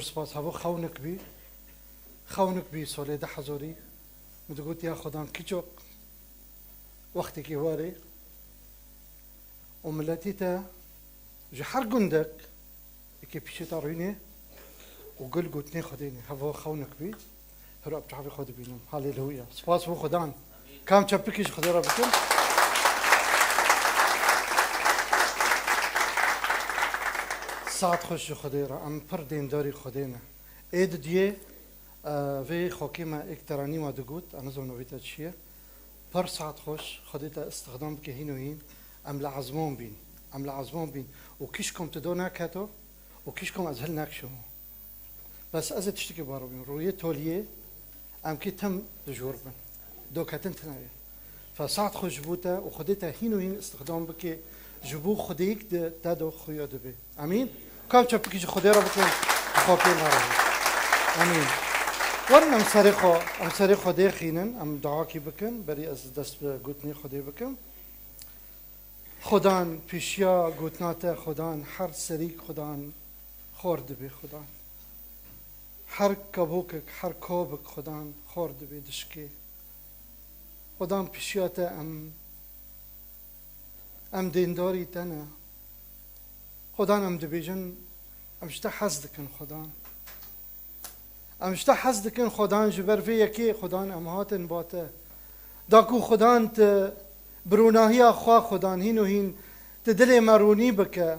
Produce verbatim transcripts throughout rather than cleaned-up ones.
spas. Hevo xewnik bî. Xewnik bî solê du hezorî. Min digot, ya Xudan, kîçok wextekî warê û miletî te ji her gundek êkê pîşê te rûnê û gul gotinê Xwedê nê. Hevo xewnik bî. Hiro bi çavê xwe dibînim. Haleluya. Spas bo Xudan. Kam çepikî ji Xwedê re bikin? Saet xweş ji Xwedê re. Em pir dêndarî Xwedê ne. Ê didiyê, e, vê xakê me êk teranî me digot, ez nizanim navê te çi ye. Pir saet xweş, Xwedê te îstixdam bike hîn û hîn. Em li ezman bîn. Em li ezman bîn. Û kîşkom tu do neketo, û kîşkom ez hil nekşimo. Bes ez ê tiştekî bar bim. Rûyê toliyê em kê tim dijûr bin. Doketin tine ye. Fe saet xwe ji bo te û Xwedê te hîn û hîn îstixdam bike, ji bo Xwedêyik di te de xuya dibe. Emîn. Kam çepikî ji Xwedê re bikin, xapê me re. Emîn. Werin em serê xwe, em serê Xwedê xînin, em duakî bikin, berî ez dest bi gotinê Xwedê bikim. Xudan, pêşiya gotina te, Xudan, her serîk, Xudan, xor dibe, Xudan. Her kabokek, her kobek, Xudan, xor dibe, dişkê. Xudan, pêşiya te em, em dêndarî te ne. Xudan, em dibêjin, em ji te hez dikin, Xudan. Em ji te hez dikin, Xudan, ji ber vê yekê, Xudan, em hatin ba te. Da ku, Xudan, tu bi ronahiya xwe, Xudan, hîn û hîn tu dilê me ronî bike.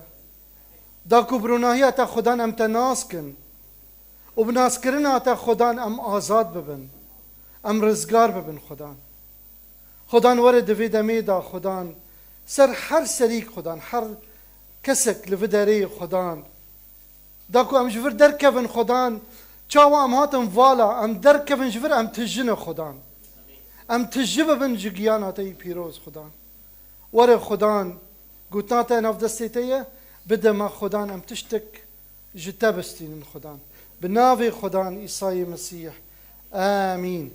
Da ku bi ronahiya te, Xudan, em te nas kin. Û bi naskirina te, Xudan, em azad bibin. Em rizgar bibin, Xudan. Xudan, were di vê demê de, Xudan, ser her serîk, Xudan, her kesek li vê derê, Xudan, da ku em ji vir derkevin, Xudan, çawa em hatin vala, em derkevin ji vir, em tijine, Xudan. Em tiji bibin ji giyana te yî pîroz, Xudan. Were, Xudan, gotina te nav destê te ye, bide me, Xudan, em tiştek ji te bistînin, Xudan. Bi navê Xudan Îsayê Mesîh. Amîn.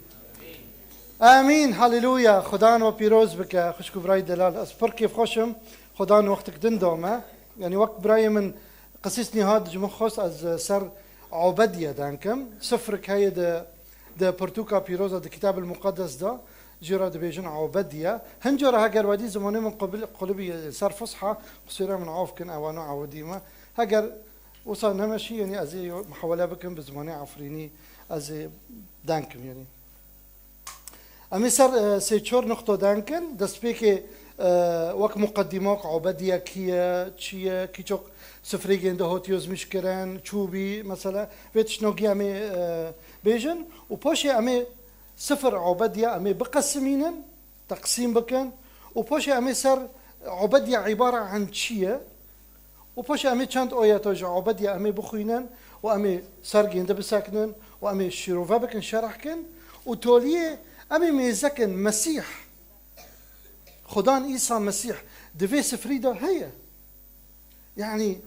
Amîn. Haleluya. Xudan we pîroz bike. Xwişk û birayê delal. Ez pir kêfxweş im. Xudan wextek din da me. Yanî wek birayê min Qisîs Nîhat ji min xwest ez ser Obediye denkim. Sifrik heye di, di pirtûka pîroz de, di Kitab el Muqeddes de. Jê re dibêjin Obediye. Hin cara heger wedî zimanê min qubl-, qulibî ser Fusha, qusûra min af kin, ewana ewedî me. Heger wisa nemeşî, yanî ez ê muhawele bikim bi zimanê Efrînî, ez ê denkim, yanî. Em ê ser, e, sê çar nuqto denkin. Destpêkê, e, wek muqedîmak, Obediye kî ye, çi ye, kîçok sifrê gênde hot yozmîş kirin, çû bî, mesela, vê tiştnogî em ê, e, bêjin û paşê em ê sifir Obediye em ê biqesimînin. Teqsîm bikin û paşê em ê ser Obediya îbare an çi ye û paşê em ê çend oyeta ji Obediya em ê bixwînin û em ê ser gêndi bisekinin û em ê şîrove bikin, şerh kin û toliyê em ê mêzekin Mesîh, Xudan Îsa Mesîh di vê sifrî de heye. Yanî,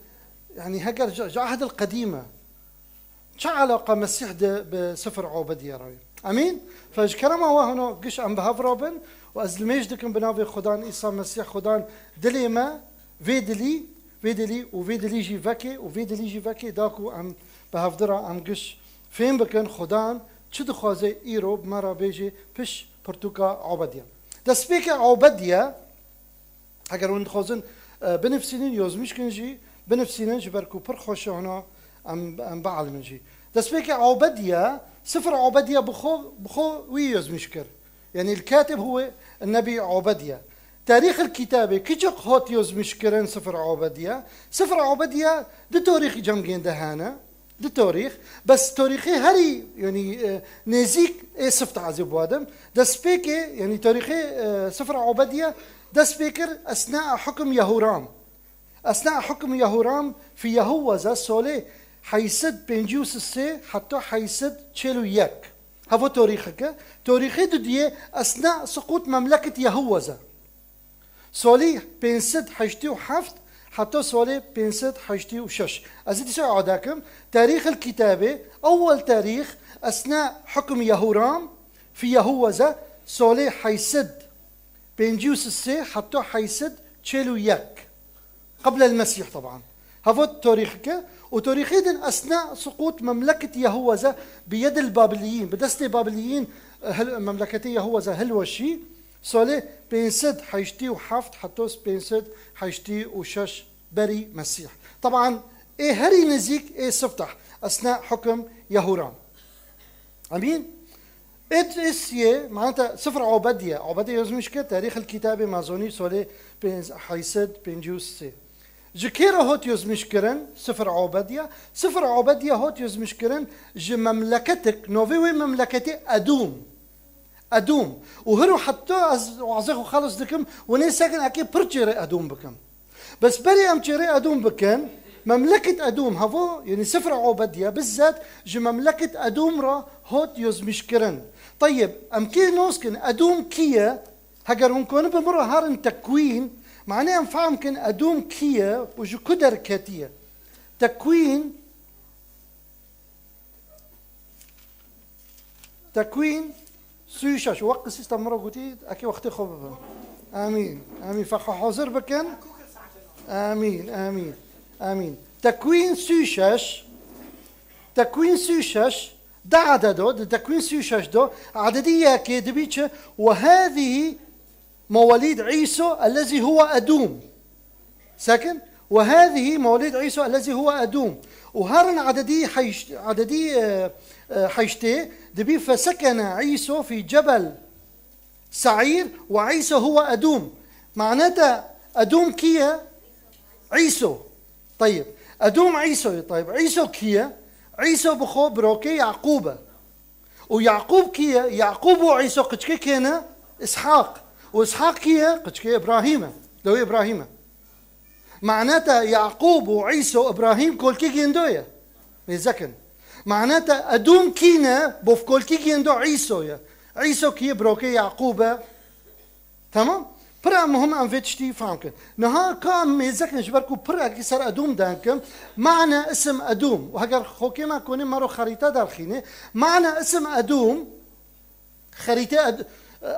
yanî heger ji, ji Ehdil Qedîm e. Çi eleqa Mesîh de bi sifir Obediye re ye? Emîn? Fe ji kerema we hino giş em bi hev re bin û ez limêj dikim bi navê Xudan Îsa Mesîh, Xudan dilê me, vê dilî, vê dilî û vê dilî jî vekê û vê dilî jî vekê da ku em bi hevdi re em giş fêm bikin Xudan çi dixwaze îro bi me re bêjê piş pirtûka Obediye. Destpêkê Obediye, Heger hûn dixwazin, e, binivsînin, yozmîş kin jî, binivsînin, ji ber ku pir xweş e hona em, em bielimin jî. Destpêkê Obediye, sifir Obediye bi xwe, bi xwe wî yozmîş kir. Yanî el-Katib huwe Nebî Obediye. Tarîx el-Kitabê kiçik hot yozmîş kirin sifir Obediye. Sifir Obediye di torîxî cem gênde hene. Di torîx, bes torîxê herî, yanî, e, nêzîk ê sift ez ê biwadim. Destpêkê, yanî torîxê, e, sifir Obediye dest pê kir esna hukm Yehuram. Esna hukm Yehuram fî Yehuweze solê heyşt sed pêncî û sê heta heyşt sed çel û yek. Hevo torîxeke. Torîxê dudiyê esna siqût memleket Yehuweze. Solî pênc sed heştê û heft heta solê pênc sed heştê û şeş. Ez ê dîsa eada kim. Tarîx el-Kitabê, ewwel tarîx, esna hukm Yehuram, fî Yehuweze, solê heyşt sed pêncî û sê heta heyşt sed çel û yek. Qebl el-Mesîh, teban. Havo torîxike û torîxê din esna suqût memleket Yehuweza bi yedil Babiliyîn, bi destê Babiliyîn, e, hil-, memleketê Yehuweza hilweşî, solê pênc sed heştê û heft hetos pênc sed heştê û şeş berî Mesîh. Teban ê herî nizîk ê siftah esna hukum Yehuram. Emîn. Êt-, êsiyê, maneta Sifir Obediye. Obediye yazmış ki, Tarîx el Kitabê Mazonî solê pênc, heyşt sed pêncî û sê. Ji kê re hot yazmiş kirin? Sifir Obediye. Sifir Obediye hot yazmiş kirin ji memleketik, novê wê memleketê Edûm. Edûm. Û hiro heta ez wazê xwe xelis dikim, winê sekin ekê pir çêrê Edûm bikim. Bes berê em çêrê Edûm bikin, memleket Edûm hevo, yanî Sifra Obediye bizzat ji memleket Edûm re hot yozmîşkirin. Teyib, em kê nos kin, Edûm kî ye? Heger hûn konî bi min re herin Tekwîn, manê em fehm kin Edûm kî ye û ji ku derketiye. Tekwîn, Tekwîn sî û şeş. Wek qisî te min re gotî, ekê wextê xwe bibin. Amîn. Amîn. Feqe hazir bikin. Amîn. Amîn. Amîn. Tekwîn sî û şeş. Tekwîn sî û şeş. Da ededo, di Tekwîn sî û şeş do, ededî yekê dibî çi? Ve hâzî مواليد عيسو الذي هو أدوم. Sekin, وهذه مواليد عيسو الذي هو أدوم. Û herin ededî heyş-, ededî, e, e, heştê, dibî فسكن عيسو في جبل سعير وعيسو هو أدوم. Maneta Edûm kî ye? Îso. Teyib. Edûm Îso ye. Teyib. Îso kî ye? Îso bi xwe birokê Yaqûb e. Û Yaqûb kî ye? Yaqûb û Îso qiçkê kê ne? Îshaq. Û Îshaq kî ye? Qiçkê Îbrahîm e. Lewê Îbrahîm e. Maneta Yaqûb û Îso Îbrahîm kolkî gêndo ye. Mêzekin. Maneta Edûm kî ne? Bov kolkî gêndo Îso ye. Îso kî ye? Birokê Yaqûb e. Tamam? Pir e muhim em vê tiştî fam kin. Niha ka em mêzekin ji ber ku pir ekî ser Edûm deng kin, mane isim Edûm. Û heger xokê me konê me ro xerîte derxînê, mane isim Edûm, xerîte Ed-,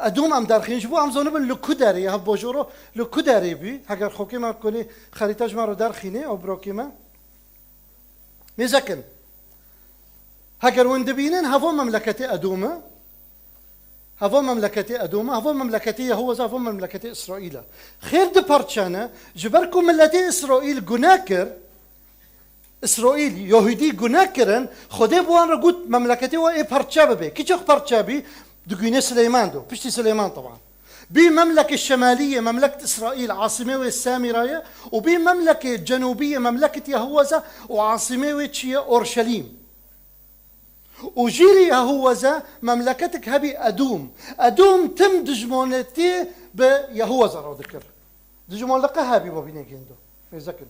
Edûm em derxîn, ji bo em zonibin li ku derê, hev bojoro li ku derê bî, heger xokê me konê xerîte ji me ro derxînê, ew birokê me. Mêzekin. Heger hûn dibînin, hevo memleketê Edûm e. Hevo memleketê Edûm e. Hevo memleketê Yehuweza, hevo memleketê Îsraîl e. Xêr di parçe ne, ji ber ku miletê Îsraîl gune kir, Îsraîl, Yahûdî gune kirin, Xwedê bi wan re got, memleketê we ê parçe bibe. Kî çok parçe bî? Di gûnê Sileyman do. Piştî Sileyman teban. Bî memlekê şemalî ye, memleket Îsraîl, asîmê wê Samîra ye, û bî memlekê cenûbî ye, memleket Yehuweza, û asîmê wê çi ye? Orşelîm. Û jîrî Yehuweza memleketik hebî Edûm. Edûm tim dijmonetî bi Yehuweza re dikir. Dijmonlika hebî bo bîne gêndo. Mêzekin.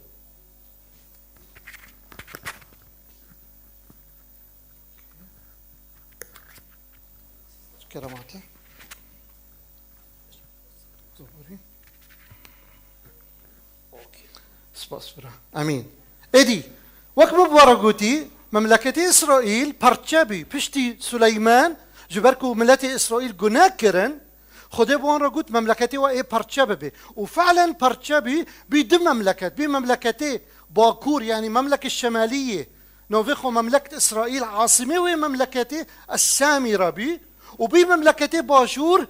Keremate. Zor. Spas bira. Emîn. Êdî, wek min bi we re gotî, memleketê Îsraîl parçe bî. Piştî Suleyman, ji ber ku miletê Îsraîl gune kirin, Xwedê bi wan re got, memleketê we ê parçe bibe. Û fe'len parçe bî, bî du memleket. Bî memleketê Bakur, yanî memleket şemalî yê, navê xwe memleket Îsraîl, asîmê wê memleketê Es-Samîra bî. Û bî memleketê Başûr,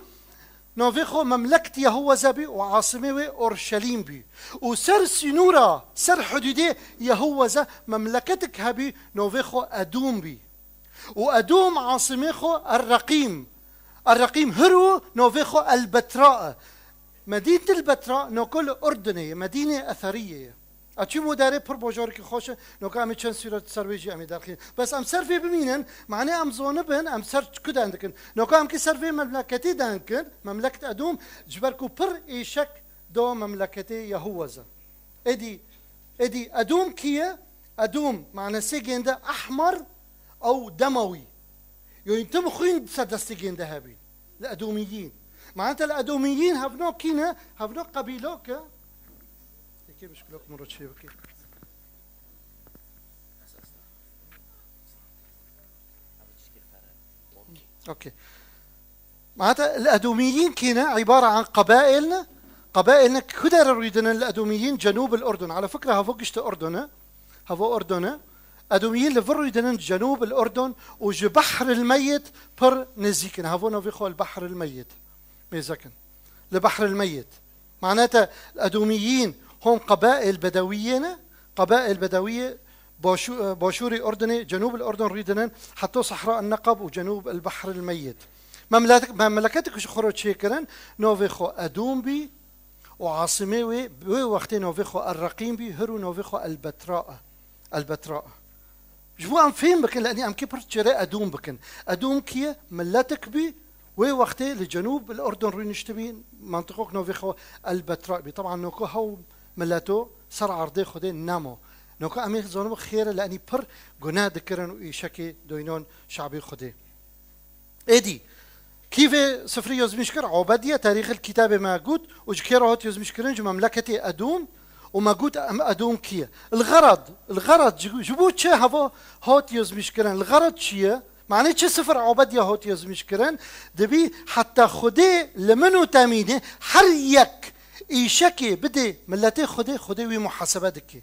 navê xwe memleket Yehuweza bî û asîmê wê Orşelîm bî. Û ser sînora, ser hudûdê Yehuweza memleketik hebî, navê xwe Edûm bî. Û Edûm asîmê xwe Er-Reqîm. Er-Reqîm hiro navê xwe El-Betra e. Medînet El-Betra nako li Urdunê ye, Medînê Etheriyê ye. Eçî modarê pir bajarekî xweş e, noka em ê çend sûret ser wê jî em ê derxînin. Bes em ser vê bimînin, manê em zonibin, em ser ku deng dikin. Noka em kî ser vê memleketê deng kin, memleket Edûm, ji ber ku pir êşek da memleketê Yehuweza. Êdî, êdî Edûm kî ye? Edûm, manasê gênde ehmer ew demawî. Yanî tim xwîn ser destê gênde hebîn. Li Edûmiyîn. Manete li Edûmiyîn hevno kî ne? Hevno qebîlok e. Yekê mişkilok min re çê bike. Okey. Manete li Edûmiyîn kî ne? Îbare an qebaîl ne? Qebaîl ne ku derê rûdinin li Edûmiyîn? Cenûb el Urdun. Ala fikre hevo giştî Urdun e. Hevo Urdun e. Edûmiyîn li vir rûdinin Cenûb el Urdun û ji Behr el Meyit pir nêzîk in. Hevo navê xwe el Behr el Meyit mêze kin. Li Behr el Meyit. Manete Edûmiyîn hom qebail bedewiyê ne. Qebail bedewiyê başû-, e, başûrê Urdunê, Cenûb el Urdun rûdinin, heta Sehra el Neqeb û Cenûb el Behr el Meyit. Memlek-, memleketek ji xwe re çêkirin, navê xwe Edûm bî, û asimê wê, wê wextê navê xwe Er-Reqîm bî, hir û navê xwe El-Betra e. El-Betra e. Ji bo em fêm bikin, lenî em kê pir çêrê Edûm bikin. Edûm kî ye? Miletek bî, wê wextê li Cenûb, li Urdun rûniştibî, mentiqok navê xwe El-Betra bî. Teban noko hew mileto ser erdê Xwedê nemo. Noko em ê zanibin xêr e, lenî pir guneh dikirin û îşekê doynon şabî Xwedê. Êdî, kî vê sifrî yazmîş kir? Obediye, tarîxil kitabê me got û ji kê re hat yazmîş kirin? Ji memleketê Edûm û me got em Edûm kî ye? Ilxerad, ilxerad ji, ji bo çi heva hat yazmîş kirin? Ilxerad çi ye? Manê çi sifir Obediye hat yazmîş kirin? Dibî heta Xwedê li min û te mîne her yek îşekê bidê miletê Xwedê, Xwedê wî muhasebe dike.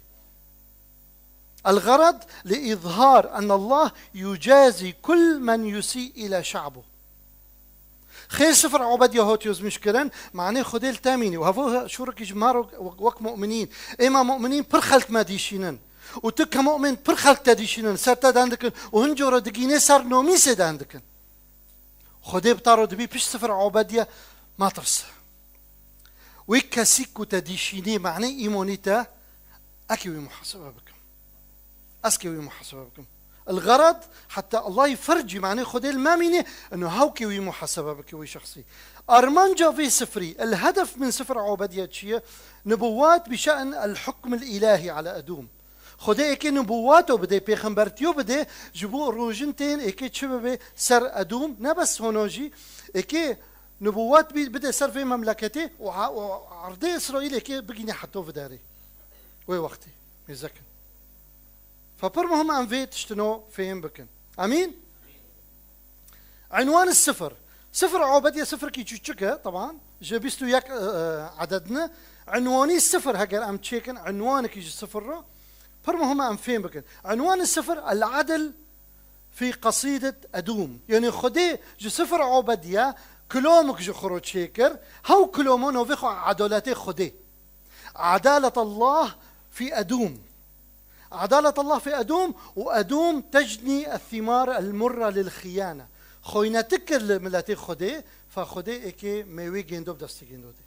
الغرض لإظهار أن الله يجازي كل من يسيء إلى شعبه. Xêr sifir Obediya hat yazmîş kirin, manê Xwedê li te mînî. Û hevo şûrekî ji me re wek, wek mu'minîn. Êma mu'minîn pir xelk me dîşînin. Û tu ke mu'min pir xelk te dîşînin, ser te den dikin. Û hin cara digînê ser nomîsê den dikin. Xwedê bi te re dibî pişt sifir Obediye metirse. Wê kesî ku te dîşînî, manê îmonî te, ekê wî muhasebe bikim. Ez kê wî muhasebe bikim. الغرض حتى الله يفرجي، manê Xwedê li me mînê, ino hew kê wî muhasebe bike wî şexsî. Armanca vê sifrî, الهدف من سفر عبدية çi ye? نبوات بشأن الحكم الإلهي على أدوم. Xwedê êkê nubûwato bidê, pêxembertiyo bidê, ji bo rojin tên êkê çi bibe ser Edûm, ne bes hono jî, êkê nubûwat bî-, bide ser vê memleketê û a-, û erdê Îsraîl êkê bigîne heto vidarê. Wê wextê, mêze kin. Fe pir muhim em vê tiştino fêm bikin. Emîn? عنوان السفر. Sifir Obediye sifirkî çûçik e, teban. Ji bîst û yek, e, e, eded ne. عنوانî sifir heger em çêkin, عنوانekî ji sifir re. Pir muhim e em fêm bikin. عنوان السفر العدل في قصيدة أدوم. Yanî Xwedê ji sifir Obediye kilomik ji xwe re çêkir. Hew kilomo navê xwe edaletê Xwedê. عدالة الله في أدوم. عدالة الله في أدوم، وأدوم تجني الثمار المرة للخيانة. Xoynetik kir li miletê Xwedê, fa Xwedê êkê mêwê gêndo bi destê gêndo dê.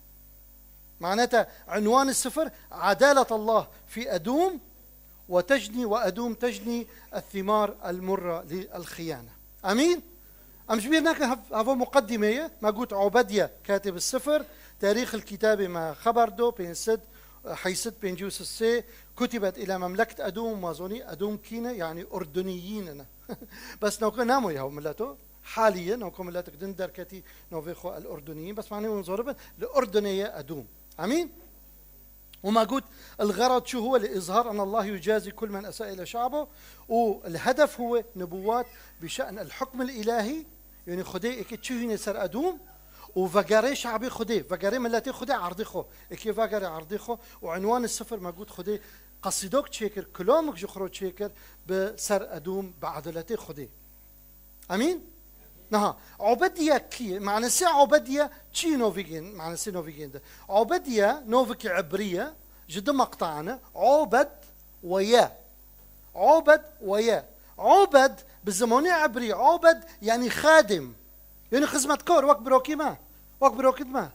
معناتها عنوان السفر عدالة الله في أدوم، وتجني، وأدوم تجني الثمار المرة للخيانة. أمين؟ Em ji bîr nekin hev-, heva muqedîmê ye. Me got Obediye katib sifir, tarîx li kitabê me xeber do, pênc sed, heyşt sed pêncî û sê, kutibet îla memleket Edûm, ma zonî Edûm kî ne, yanî Urduniyîn ne. Bes navke namoyê hew mileto, halî ye, navke miletek din derketî navê xwe el Urduniyîn, bes manê hûn zoribin, li Urdunê ye Edûm. Emîn? وما قلت الغرض شو هو؟ لإظهار أن الله يجازي كل من أساء إلى شعبه، والهدف هو نبوات بشأن الحكم الإلهي، يعني Xwedê êkê çi hînê ser Edûm û vegerê şabê Xwedê, vegerê miletê Xwedê erdê xwe, êkê vegerê erdê xwe û عنوان sifir me got Xwedê qesîdok çêkir, kilomik ji xwe çêkir bi ser Edûm bi edaletê Xwedê. Emîn? Niha, Obediye kî ye? Manasê Obediye çi novî gên-, manasê novî gêndi? Obediye novikî ebrî ye, ji du meqta ne. Obed we ye. Obed we ye. Obed bi zimanê ebrî, obed yanî xadim. Yanî xizmetkar, wek birokî me. Wek birokî me.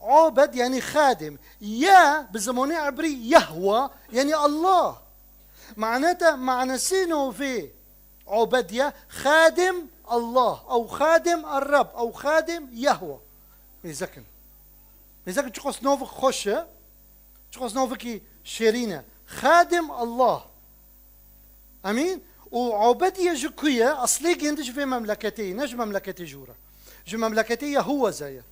Obed yanî xadim. Ye bi zimanê ebrî Yahwa yanî Allah. Manete, manasê novê Obediye xadim Allah, ew xadim er-Reb, ew xadim Yahwa. Mêzekin. Mêzekin çiqas novik xweş e, çiqas novikî şêrîn e. Xadim Allah. Emîn? Û Obediye ji ku ye? Eslê gêndi ji vê memleketê ye, ne ji memleketê jû re. Ji memleketê Yehûweze ye.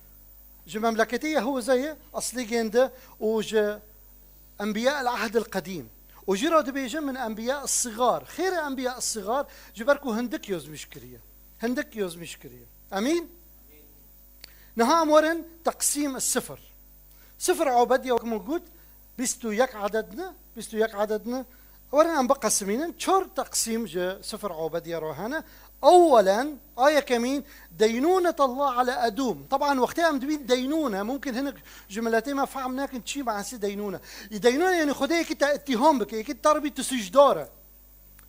Ji memleketê Yehûweze ye, eslê gêndi û ji Enbiya el Ahd el Qedîm. Û jî re dibêjin min Enbiya Sigar. Xêr e Enbiya Sigar, ji ber ku hindik yozmîş kiriye. Hindik yozmîş kiriye. Emîn? Niha em werin teqsîm sifir. Sifir Obediye wek min got, Bîst û yek eded ne? Bîst û yek eded ne? Werin em biqesimînin. Çar teqsîm ji Sifir Obediye re hene. Ewwelen, a yekemîn, deynûnet Allah ala Edûm. Taban wextê em dibîn deynûne, mumkin hinek ji miletê me fehm nekin çi manasî deynûne. Deynûne yani Xwedê yekî te îttiham bike, yekî te re bî tu sucdar e.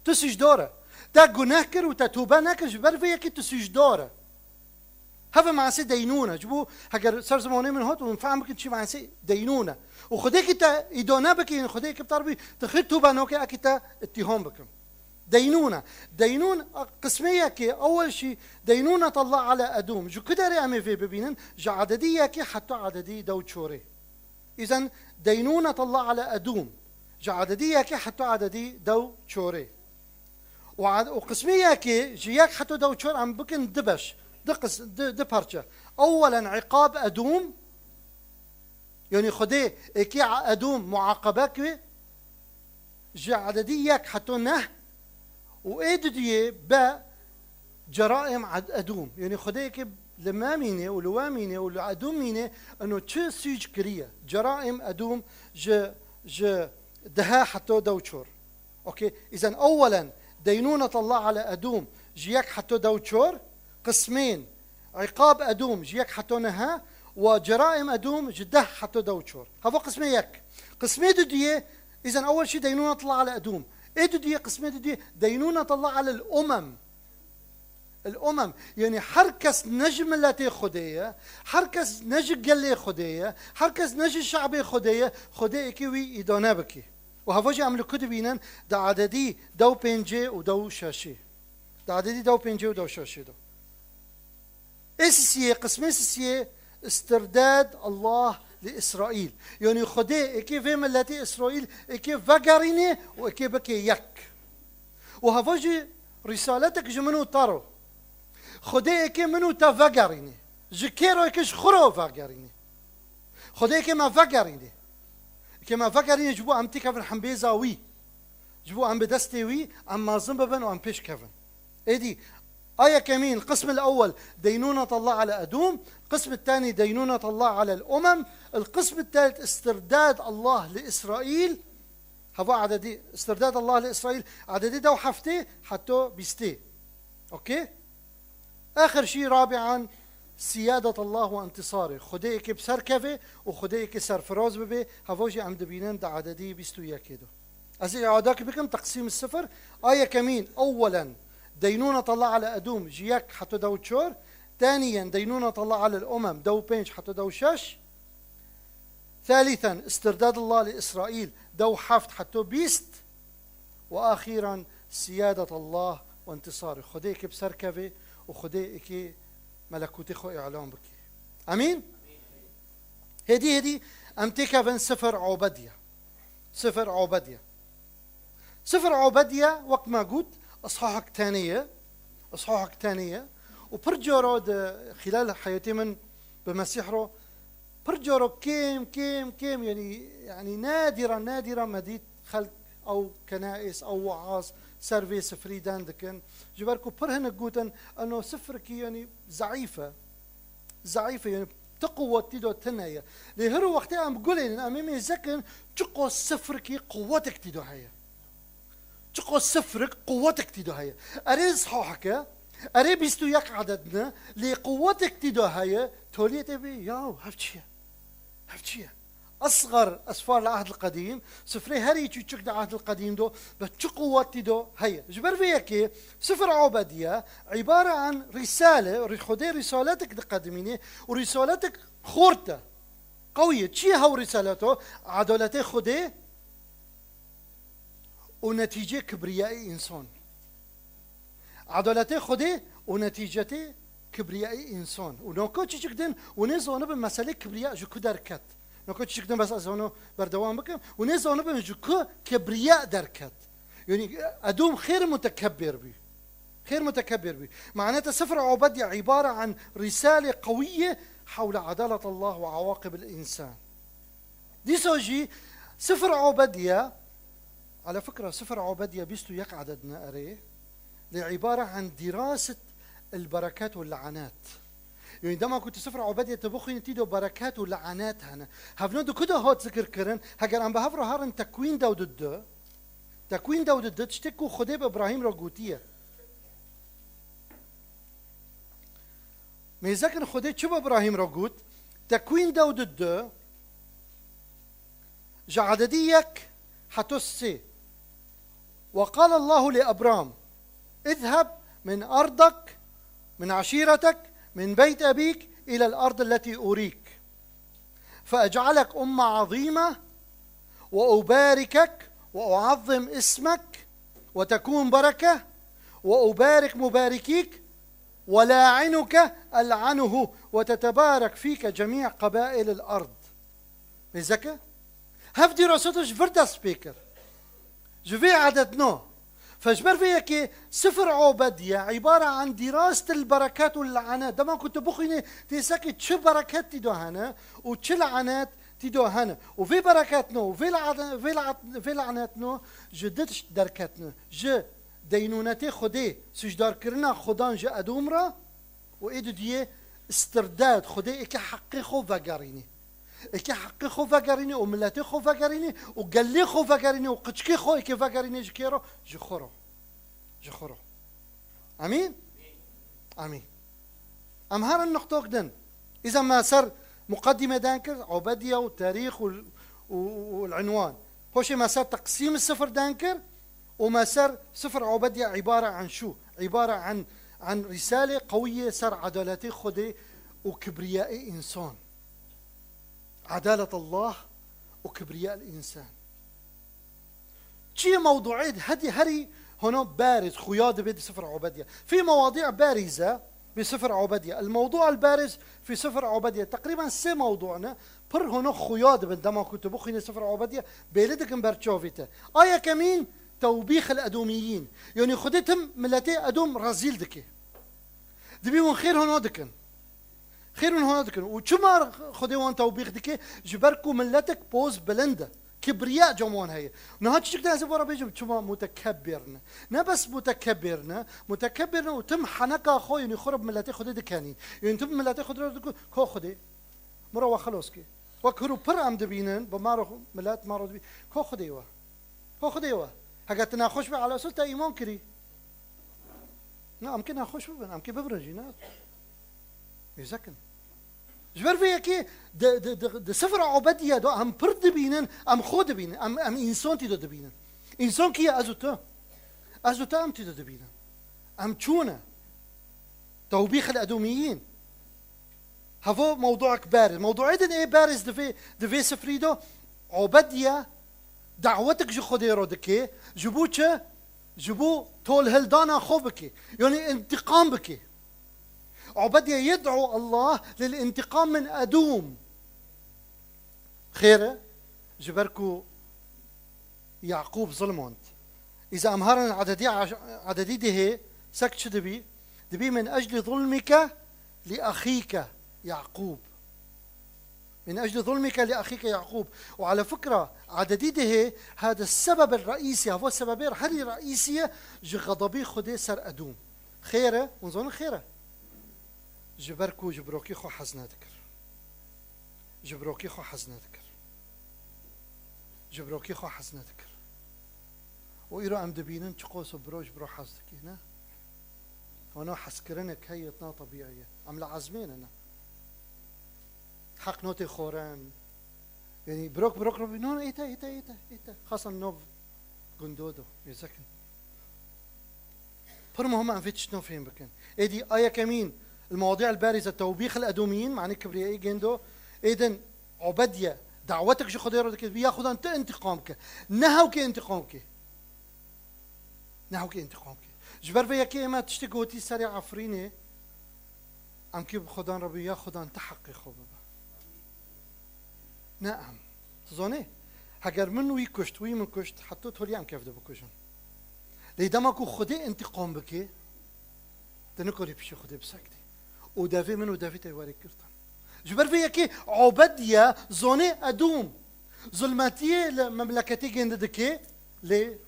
Tu sucdar e. Te guneh kir û te tobe nekir, ji ber vê yekî tu sucdar e. Heve manasê deynûne. Ji bo heger ser zimanê min hat û min fehm bikin çi manasê deynûne. Û Xwedê ki te îdane bike, yani Xwedê ki bi te re bî, tu xêr tobe nake, eki te îttiham bikim. Deynûne. Deynûn, qismê yekê, ewel şî, deynûnet Allah ala Edûm. Ji ku derê em ê vê bibînin? Ji ededî yekê heta ededî dew çorê. Îzen deynûnet Allah ala Edûm. Ji ededî yekê heta ededî dew çorê. Û ad-, û qismê yekê ji yek heta dew çor em bikin di beş, di qis-, di, di parçe. Ewwelen îqab Edûm, yani Xwedê êkê Edûm muaqebe kir, ji ededî yek heta neh, û ê diduyê be ceraim ed-, Edûm. Yani Xwedê êkê li me mîne û li we mîne û li Edûm mîne, eno çi sûc kiriye. Ceraim Edûm ji, ji dehe heta dew çor. Okey. Îzen ewwelen deynûnet Allah ala Edûm ji yek heta dew çor, qismên îqab Edûm ji yek heta nehe, û ceraim Edûm ji deh heta dew çor. Hava qismê yek. Qismê diduyê, îzen ewwel şî deynûnet Allah ala Edûm. Ê diduyê, qismê diduyê, deynûnet Allah ala el-umem. El-umem. Yani her kes ne ji miletê Xwedê ye, her kes ne ji gelê Xwedê ye, her kes ne ji şe'bê Xwedê ye, Xwedê êkê wî îdane bike. Û hava jî em li ku dibînin? Di ededî dew pêncê û dew şeşê. Di ededî dew pêncê û dew şeşê de. Ê sisiyê, qismê sisiyê, istirdad Allah li Îsraîl. Yani Xwedê êkê vê miletê Îsraîl êkê vegerîne û êkê bike yek. Û hava jî rîsaletek ji min û te re. Xwedê êkê min û te vegerîne. Ji kê re? Êkê ji xwe re vegerîne. Xwedê êkê me vegerîne. Êkê me vegerîne ji bo em têkevin hembêza wî. Ji bo em bi destê wî, em mezin bibin û em pêş kevin. Êdî, a yekemîn, القسم الأول دينونة الله على أدوم، القسم الثاني دينونة الله على الأمم، القسم الثالث استرداد الله لإسرائيل. Hava ededî, استرداد الله لإسرائيل، ededî dew heftê heta bîstê. Okey? Axir şî رابعا سيادة الله وانتصاره. Xwedê êkê bi ser keve û Xwedê êkê serfiraz bibe, hava jî em dibînin di ededî bîst û yekê de. Ez ê îadakî bikim, teqsîm sifir, a yekemîn, ewwelen, deynûnet Allah ala Edûm ji yek heta dew çor, ثانيا دينونة الله على الأمم dew pênc heta dew şeş، ثالثا استرداد الله لإسرائيل dew heft heta bîst، وأخيرا سيادة الله وانتصاره. Xwedê êkê bi ser keve û Xwedê êkê melekûtê xwe îlan bike. Emîn? Hêdî hêdî em têkevin Sifir Obediye. Sifir Obediye. Sifir Obediye, wek me got, îshahek tenê ye. Îshahek tenê ye. Û pir cara di xîlal heyatê min bi Mesîh re pir cara kêm, kêm, kêm, yani, yani nadîran, nadîran me dît xelk ew kenaîs, ew weaz ser vê sifirî dan dikin. Ji ber ku pir hinek gotin, eno sifirkî, yani, zeîf e. Zeîf e, yani, ti quwet tî de tune ye. Lê her wextê em gulênin, em ê mêze kin, çiqo sifirkî quwetek tî de heye. Çiqo sifrik quwetek tî de heye. Erê îshahek e, erê bîst û yek eded ne, lê quwetek tî de heye, toliyê tê bê, yaw, hev çi ye? Hev çi ye? Esxer esfar li Ehdil Qedîm, sifrê herî çûçik di Ehdil Qedîm de, bi çi quwet tî de heye? Ji ber vê yekê Sifir Obediye îbare an rîsale, rî-, Xwedê rîsaletek diqedimîne û rîsaletek xort e. Qewî ye. Çi ye hew rîsaleto? Edaletê Xwedê û netîcê kibriyayê însan. Edaletê Xwedê û netîcetê kibriyayê însan. Û noko çiçik din, û nê zanibin meselê kibriya ji ku derket. Noko çiçik din, bes ez zano berdewam bikim. Û nê zanibin ji ku kibriya derket. Yani Edûm xêr mutekebbir bû. Xêr mutekebbir bû. Maneta Sifir Obediye îbare an rîsale qewî ye hewle edalet Allah ve awaqib el însan. Dîsa jî Sifir Obediye, ala fikra, Sifir Obediye bîst û yek eded ne erê, lê îbare an dîraset el berekat ve lanat. Yanî dema ku tu sifir Obediyê tu bixwînî, tî do bereket û lanet hene. Hevno di ku de hat zikir kirin, heger em bi hev re herin Tekwîn dew di du, Tekwîn dew di du, tiştê ku Xwedê bi Îbrahîm re gotiye. Mêzekin Xwedê çi bi Îbrahîm re got? Tekwîn dew di du, ji adedî yek heto sê. وقال الله لأبرام: اذهب من أرضك، من عشيرتك، من بيت أبيك، إلى الأرض التي أريك، فأجعلك أمة عظيمة، وأباركك، وأعظم اسمك، وتكون بركة، وأبارك مباركيك، ولاعنك ألعنه، وتتبارك فيك جميع قبائل الأرض. Mêzeke? Hev dîraseta ji vir dest pê kir. Ji vê edetna. Fe ji ber vê yekê sifir Obediye îbare an dîrastil bereket û lane. Dema ku tu bixwînê, tê sekê çi bereket tî do hene û çi lanet tî do hene. Û vê bereketno û vê lane-, vê la-, vê lanetno ji du tişt derketine. Ji deynûnetê Xwedê, sicdarkirina Xudan ji Edom re û ê dudiyê istirdad, Xwedê êkê heqê xwe vegerînê. Êkê heqê xwe vegerînê û miletê xwe vegerînê û gelê xwe vegerînê û qiçkê xwe êkê vegerînê ji kê re? Ji xwe re. Ji xwe re. Emîn? Emîn. Em herin nuqtok din. Îza me ser muqedîme den kir, Obediye û tarîx û, û, û, û l-inwan. Hoşê me ser teqsîm sifir den kir û me ser sifir Obediye îbare an şû, îbare an, an rîsalê qewiyê ser edaletê Xwedê û kibriyayê însan. Edalet Allah û kibriya l-însan. Çi ye mewduê di hedî herî hona berîz xuya dibe di sifir Obediye. Fî mewadî berîze bi sifir Obediye. El mewdu el berîz fî sifir Obediye. Teqrîben sê mewdu ne. Pir hona xuya dibin. Dema ku tu bixwînî sifir Obediye, bêli dikin ber çavê te. A yekemîn, tewbîx el edomîyîn. Yanî Xwedê tim miletê Edom rezîl dike. Dibî hûn xêr hona dikin. Xêr hûn hona dikin. Û çima Xwedê wan tewbîx dike? Ji ber ku miletek poz bilind e. Kibriya cem wan heye. Niha çiçik de ez ê bo re bêjim, çima mutekebbir ne? Ne bes mutekebbir ne, mutekebbir ne û tim heneka xwe, yanî xwe re bi miletê Xwedê dikenî. Yanî tim miletê Xwedê re diku, ko Xwedê, min re we xelos kir. Wek hûn pir em dibînin, bi me re milet me re dibî, ko Xwedê we. Ko Xwedê we. Heger tu nexweş be, elewsûl te îman kirî. Na, em kê nexweş bibin, em kê bibirin jî, ne? Mêzekin. Ji ber vê yekê di, di, di, di sifra Obediye de em pir dibînin, em xwe dibînin, em, em însan tî de dibînin. Însan kî ye? Ez û tu. Ez û tu em tî de dibînin. Em çûne. Tewbîx el edomiyîn. Hevo mewduek beriz. Mewduê din ê beriz di vê, di vê sifrî de Obediye dawetek ji Xwedê re dike. Ji bo çi? Ji bo tolhildana xwe bike. Yanî întiqam bike. Obediye yed'u Allah lil întiqam min Edûm. Xêr e? Ji ber ku Yaqûb zilmand. Îza em herin ededî, ededî dihê, sek çi dibî? Dibî min eclî zulmike li exîke Yaqûb. Min eclî zulmike li exîke Yaqûb. Û ala fikra, ededî dihê, hada sebeb el reîsî, hava sebebê herî reîsî ye ji xedebî Xwedê ser Edûm. Xêr e? Hûn zanin xêr e? Ji ber ku ji birokî xwe hez nedikir. Ji birokî xwe hez nedikir. Ji birokî xwe hez nedikir. Û îro em dibînin çiqas biro ji biro hez dikî, ne? Hona hezkirinek heye, na tebîî ye. Em li ezmê ne, ne? Heq notê xoren. Yanî birok birok re bî, no, no, ête, ête, ête, ête. Xasan nov gundo do, mêzekin. Pir muhim em vê tiştino fêm bikin. Êdî a yekemîn, المواضيع البارزة توبيخ الأدوميين, manê kibriyayê gêndo. Êdin Obediye dawetek ji Xwedê re dike, ya Xudan tu întiqam ke. Ne hewkê întiqam ke. Ne hewkê întiqam ke. Ji ber vê yekê ême tiştê gotî serê Efrînê, em kê bi Xudan re bî, ya Xudan tu heqê xwe bibe. Ne em. Tu zanî, heger min wî kuşt, wî min kuşt, heta tolî em kevde bikujin. Lê dema ku Xwedê întiqam bike, tu nikarî piştî Xwedê bisekdî. Û devê min û devê te werê girtin. Ji ber vê yekê Obediye zonê Edûm zulmetiyê li memleketê gêndi dike, lê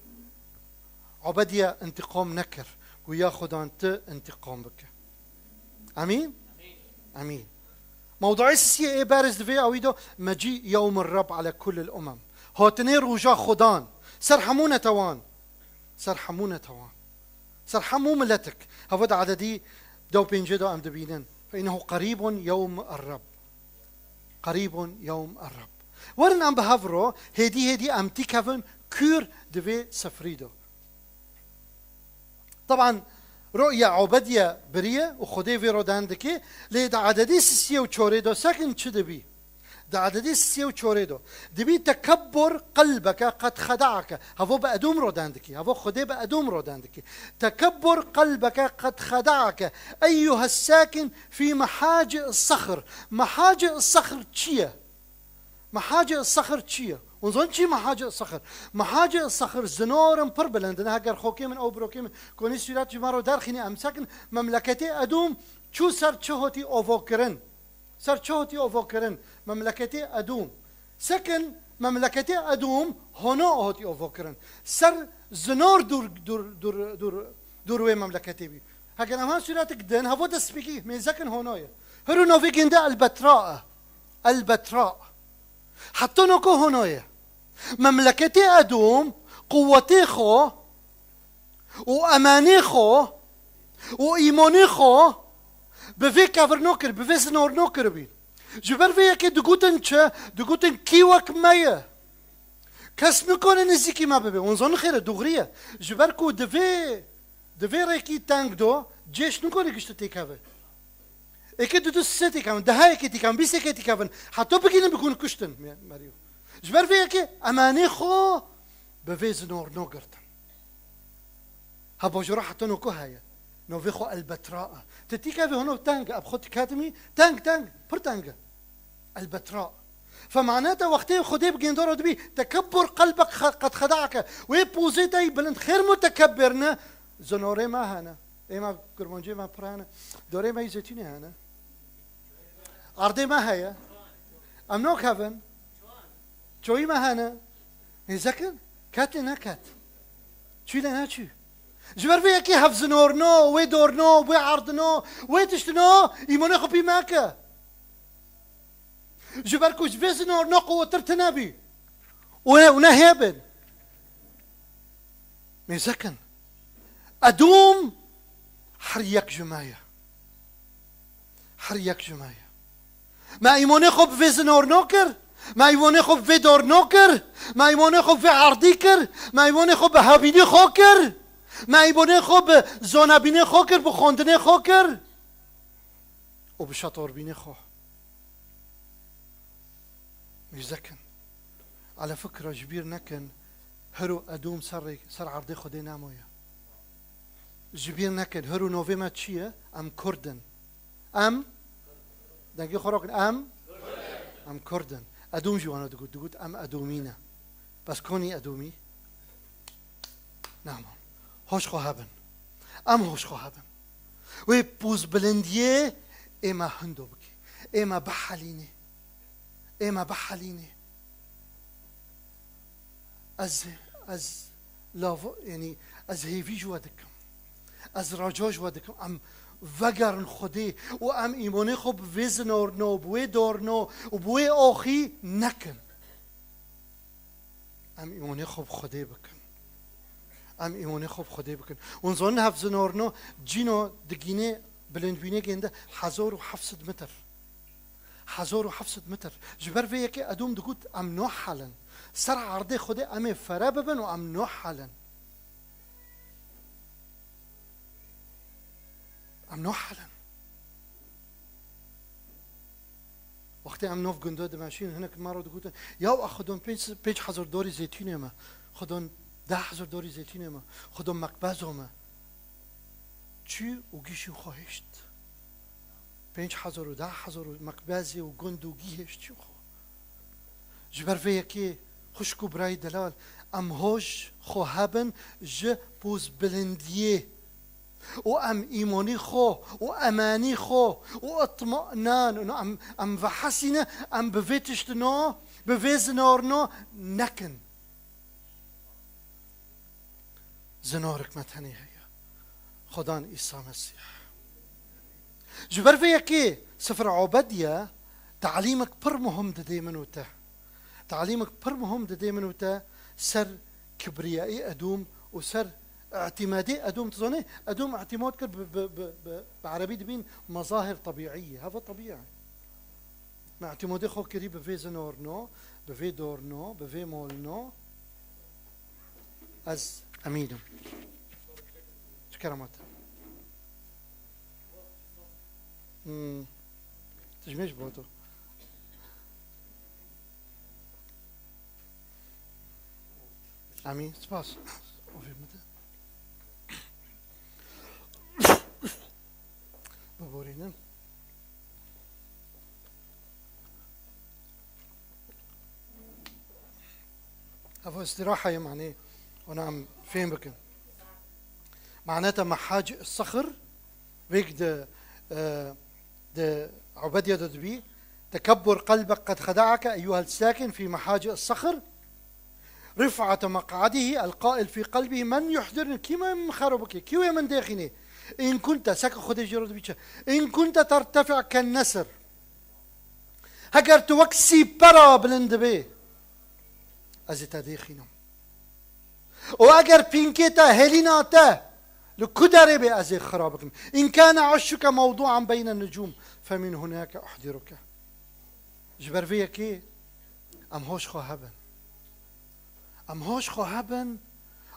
Obediye întiqam nekir. Got, ya Xudan tu întiqam bike. Emîn? Emîn. Mewduê sisiyê ê berê de vê awî do, mecî yewmir Reb ale kulil umem. Hatinê roja Xudan ser hemû netewan. Ser hemû netewan. Ser hemû miletik. Heva di ededî dew pêncê de em dibînin. Fe innehu qerîbun yewm er-Reb. Qerîbun yewm er-Reb. Werin em bi hev ro, hêdî hêdî em tîkevin kûr di vê sifrî de. Teban, roya Obediye biriye û Xwedê vê ro dan dike, lê di ededî sisiyê û çorê de sekin çi dibî? Di ededî sisiyê û çorê de dibî: tekebbur qelbeke qed xedaeke. Hevo bi Edûm ro dan dikî. Hevo Xwedê bi Edûm ro dan dikî. Tekebbur qelbeke qed xedaeke. Eyyuhes sakin fî mehaci sexr. Mehaci sexr çi ye? Mehaci sexr çi ye? Hûn zon çi mehaci sexr? Mehaci sexr zinorin pir bilind in. Heger xokê min ew birokê min konî sûret ji me ro derxînî, em sekin memleketê Edûm çû ser çi hotî ovokirin? Ser çi hotî ovokirin? Memleketê Edûm. Sekin memleketê Edûm hono hotî ovokirin. Ser zinor dûr, dûr, dûr, dûr, dûr wê memleketê bî. Heger em ha sûretik din, hevo destpêkî mêzekin hono ye. Hiru novî ginde elbetra e. Elbetra. Heta noko hono ye. Memleketê Edûm quwetê xwe û emanê xwe û îmonê xwe bi vê kevirno kir, bi vê zinorno kiribî. Ji ber vê yekê digotin çi? Digotin kî wek me ye? Kes nikane nêzîkî me bibe. Hûn zanin xêr e, dûxrî ye. Ji ber ku di vê, di vê rêkî teng do, cêş nikane giştî têkeve. Êkê, du du sê têkevin, deha êkê têkevin, bîst êkê têkevin. Heta bigihînin bikûn kuştin me-, merî. Ji ber vê yekê emanê xwe bi vê zinorno girtin. Ha bajara heta noko heye. Novê xwe elbetra e. Ti têkevî hino teng e, bi xwe diketîmî, teng, teng, pir teng e. Elbetra. Fe mane te wextê Xwedê bi gêndara dibî, tekebbur qelbek xe-, qed xedaeke. Wê pozê te yî bilind, xêr mutekebbirine, zinorê me hene. Ê me kurmancê me pir hene. Dorê me yî zeytûnê hene. Erdê me heye. Em nakevin. Çoyî me hene. Nêzekin. Ket lê neket. Çû lê neçû. Ji ber vê yekê hevzinorno, wê dorno, wê erdino, wê tiştino, îmonê xwe pî meke. Ji ber ku ji vê zinorno quwetir tune bî. Û ne, û ne hêbin. Nêzekin. Edûm her yek ji me ye. Her yek ji me ye. Me îmonê xwe bi vê zinorno kir, me îmonê xwe bi vê dorno kir, me îmonê xwe bi vê erdî kir, me îmonê xwe bi hebînê xwe kir, me îmonê xwe bi zonebînê xwe kir, bi xwendinê xwe kir û bi şatorbînê xwe. Mêzekin. Ala fikra ji bîr nekin, hiro Edûm ser rê-, ser erdê Xwedê nemaye. Ji bîr nekin, hiro novê me çi ye? Em Kurd in. Em, dengê xwe rakin, em, em Kurd in. Edûm jî wana digot, digot, em Edûmî ne. Bes konî Edûmî? Neman. Hoş xwe hebin. Em hoş xwe hebin. Wê pozbilindiyê ê me hindo bikî. Ê me bihelînê. Ê me bihelînê. Ez, ez lava, yanî ez hêvî ji we dikim. Ez raca ji we dikim. Em vegerin Xwedê û em îmanê xwe bi vê zinorno, bi wê dorno û bi wê axî nekin. Em îmanê xwe bi Xwedê bikin. Em îmanê xwe bi Xwedê bikin. Hûn zanin hevzinorno cîno digînê bilindbînê gênde hezar û heft sed metr. Hezar û heft sed metr. Ji ber vê yekê Edûm digot, em nohel in. Ser erdê Xwedê em ê fere bibin û em nohel in. Em nohel in. Wextê em nav gundo dimeşîn, hinek me re digotin, ya ax Xwedon pênc, pênc hezar dorî zeytûnê me, Xwedon deh hezar dorî zeytûnê me, Xwedon mekbezo me. Çû û gîşîn xwe hişt. Pênc hezar û deh hezar û mekbezê û gund û gî hişt çû xwe. Ji ber vê yekê xwişk û birayê delal, em hoj xwe hebin ji pozbilindiyê û em îmonî xwe û emanî xwe û itminan û em, em vehesîne, em bi vê tiştino, bi vê zinorno nekin. Zinorik me tenê heye. Xudan Îsa Mesîh. Ji ber vê yekê Sifir Obediye talîmek pir muhim didê min û te. Talîmek pir muhim didê min û te ser kibriyayê Edûm û ser îtîmadê Edûm. Tu zanî, Edûm îtîmad kir bi, bi, bi, bi, bi erebî dibîn mezahir tebîî. Heva tebîî. Me îtîmadê xwe kirî bi vê zinorno, bi vê dorno, bi vê molno. Ez emîn im. Ji kerema te. Hmm. Tijmê ji bo tu. Emîn, spas. Ovê min de. Biborînin. Ev îstîraha ye, manê, hûn em fêm bikin. Maneta mehac sexir, wek di, e, di Ubediye de dibî, تكبر قلبك قد خدعك أيها الساكن في محاجئ الصخر، رفعة مقعده القائل في قلبه من يحضرني، kî me min xero bike, kî wê min dêxîne. إن كنت, seke Xwedê jê re dibî çi? إن كنت ترتفع كالنسر. Heger tu wek sîpera bilind dibê, ez ê te dêxînim. Û eger pînkê te, hêlîna te li ku derê bê, ez ê xira bikim. إن كان عشك موضوعا بين النجوم فمن هناك أحضرك. Ji ber vê yekê em hoş xwe hebin. Em hoş xwe hebin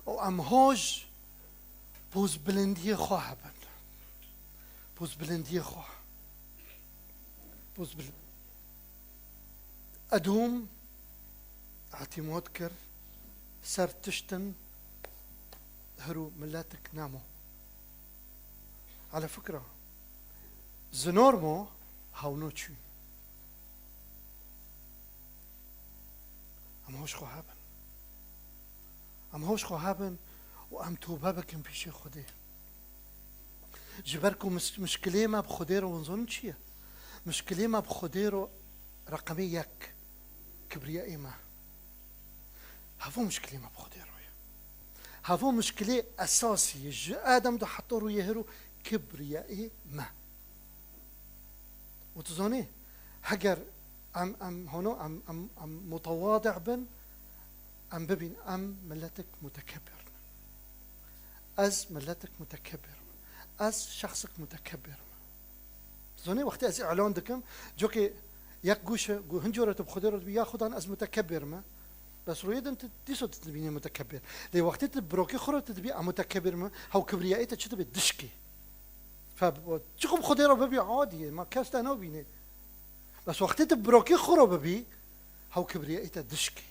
û em hoş pozbilindiyê xwe hebin. Pozbilindiyê xwe. Pozbil-, Edûm îtîmad kir ser tiştin hiro miletik nemo. Ala fikra, zinormo hawno çû. Em hoş xwe hebin. Em hoş xwe hebin û em tobe bikin pîşê Xwedê. Ji ber ku mis-, mişkilê me bi Xwedê re, hûn zanin çi ye? Mişkilê me bi Xwedê re reqemê yek, kibriyayê me. Hevo mişkilê me bi Xwedê re ye. Hevo mişkilê esasî ye. Ji Adem de heta rûyê hiro kibriyayê me. Û tu zanî, heger em, em, hano, em, em, em mutewadi bin, em bibîn, em miletek mutekebir in. Ez miletek mutekebir im. Ez şexsek mutekebir im. Tu zanî, wextê ez îlan dikim, cokê yek gûşe, gu-, hin cara tu bi Xwedê re dibî, ya Xudan ez mutekebir me. Bes rûyê din tu, dîsa tu dibînî mutekebir. Lê wextê tu bi rokê xwe re tu dibî, em mutekebir me, hew kibriyayê te çi dibe? Dişkê. Fe, çiqo bi Xwedê re bibî, adî ye, ma kes te nabîne. Bes wextê tu bi rokê xwe re bibî, hew kibriyayê te dişkê.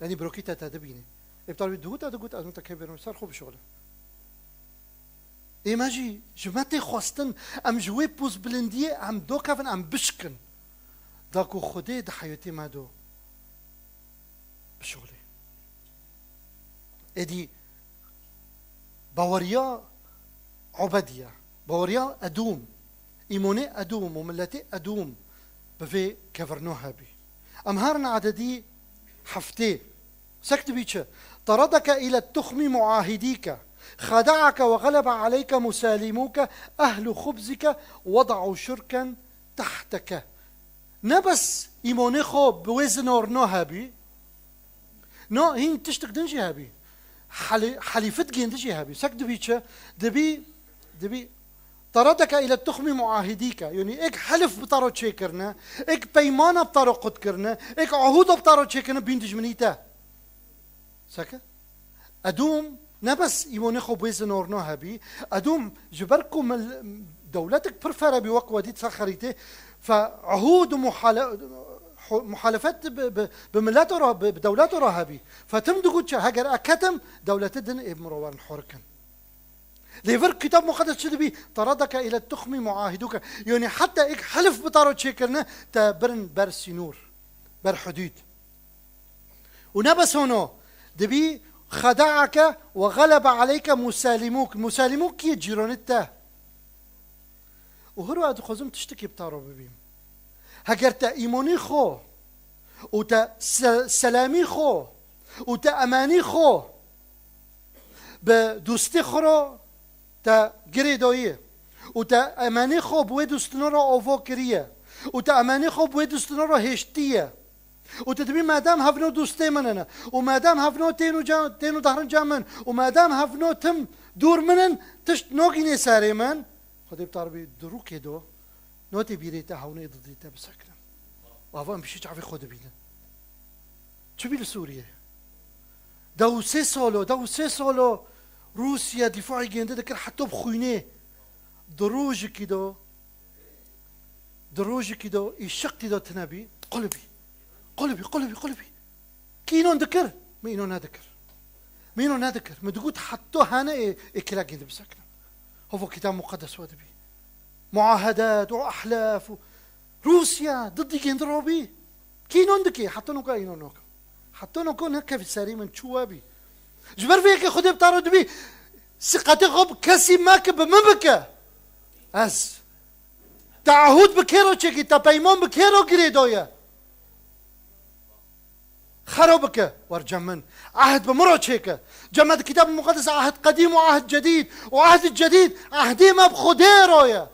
Yanî bi rokê te te dibîne. Ê bi tarî duhû te digot, ez mutekebir im, ser xwe bişuxile. Ê me jî, ji me tê xwestin, em ji wê pozbilindiyê em dokevin, em bişkin. Da ku Xwedê di heyetê me do bişuxilê. Êdî baweriya Obediye, baweriya Edûm, îmonê Edûm û miletê Edûm bi vê kevirno hebî. Em herin ededî heftê. Sek dibî çi? طردك إلى التخم معاهديك، خدعك وغلب عليك مسالموك، أهل خبزك وضعوا شركا تحتك. Ne bes îmonê xwe bi wê zinorno hebî, no, hîn tiştik din jî hebî. Helî-, helîfit gêndi jî hebî. Sek dibî çi? Dibî, dibî, طردك إلى التخم معاهديك. Yanî êk helif bi te re çêkirine, êk peymana bi te re qut kirine, êk ehûda bi te re çêkirine bîn dijminî te. Seke? Edûm ne bes îmonê xwe bê zinorno hebî, Edûm ji ber ku mil-, dewletek pir fere bî wek we dît ser xerîtê, fe ehûd û muhale-, hu-, muhalefet bi, bi, bi mileto re, bi, bi dewleto re hebî. Fe tim digot çi, heger e ketim, dewletê din ê bi min re werin horikin. Lê vir Kitab Muqeddes çi dibî? طردك إلى التخم معاهدوك. Yanî heta êk helif bi te re çêkirine, te birin ber sînor, ber hudûd. Û ne bes hano, dibî خدعك وغلب عليك مسالموك. Musalimûk kî ye? Cîranê te. Û hiro ez dixwazim tiştekî bi te re bibîm. Heger te îmonî xwe û te se-, selamî xwe û te emanî xwe bi dostê xwe re te girêdayî Û te emenê xwe bi wê dostina re ava kiriye. Û te emenê xwe bi wê dostina re hêştiye. Û tu dibî, madem hevno dostê min in, û madem hevno tên û ca-, tên û dehrin ca min, û madem hevno tim dûr min in, tişt nagînê serê min, Xwedê bi te re bî di rûkê do, notê bîrê te hewnê didî te bisekinin. Û hava em pişî çavê xwe dibînin. Çi bî li Sûriyê? Dew sê salo, dew sê salo Rûsya dîfaî gêndi dikir heta bi xwînê. Di rojikî de, di rojikî de îşiqtî de tine bî, qulibî. Qulibî, qulibî, qulibî. Kî înon dikir? Min înon nedikir. Min înon nedikir. Min digot heta hene ê, ê kira gêndi bisekinin. Hova Kitab Muqeddes we dibî. Muahedat û ehlaf û Rûsya didî gêndi robî. Kî înon dikê? Heta noka înon nokim. Heta noka nekevî serî min çû we bî. Ji ber vê yekê Xwedê bi te re dibî, siqetê xwe bi kesî meke, bi min bike. Ez. Teahûd bi kê re çêkî, te peyman bi kê re girêdaye? Xero bike, wer cem min. Ehd bi min re çêke. Cem me di Kitab Muqeddes ehd qedîm û ehd cedîd. Û ehd cedîd, ehdê me bi Xwedê re ye.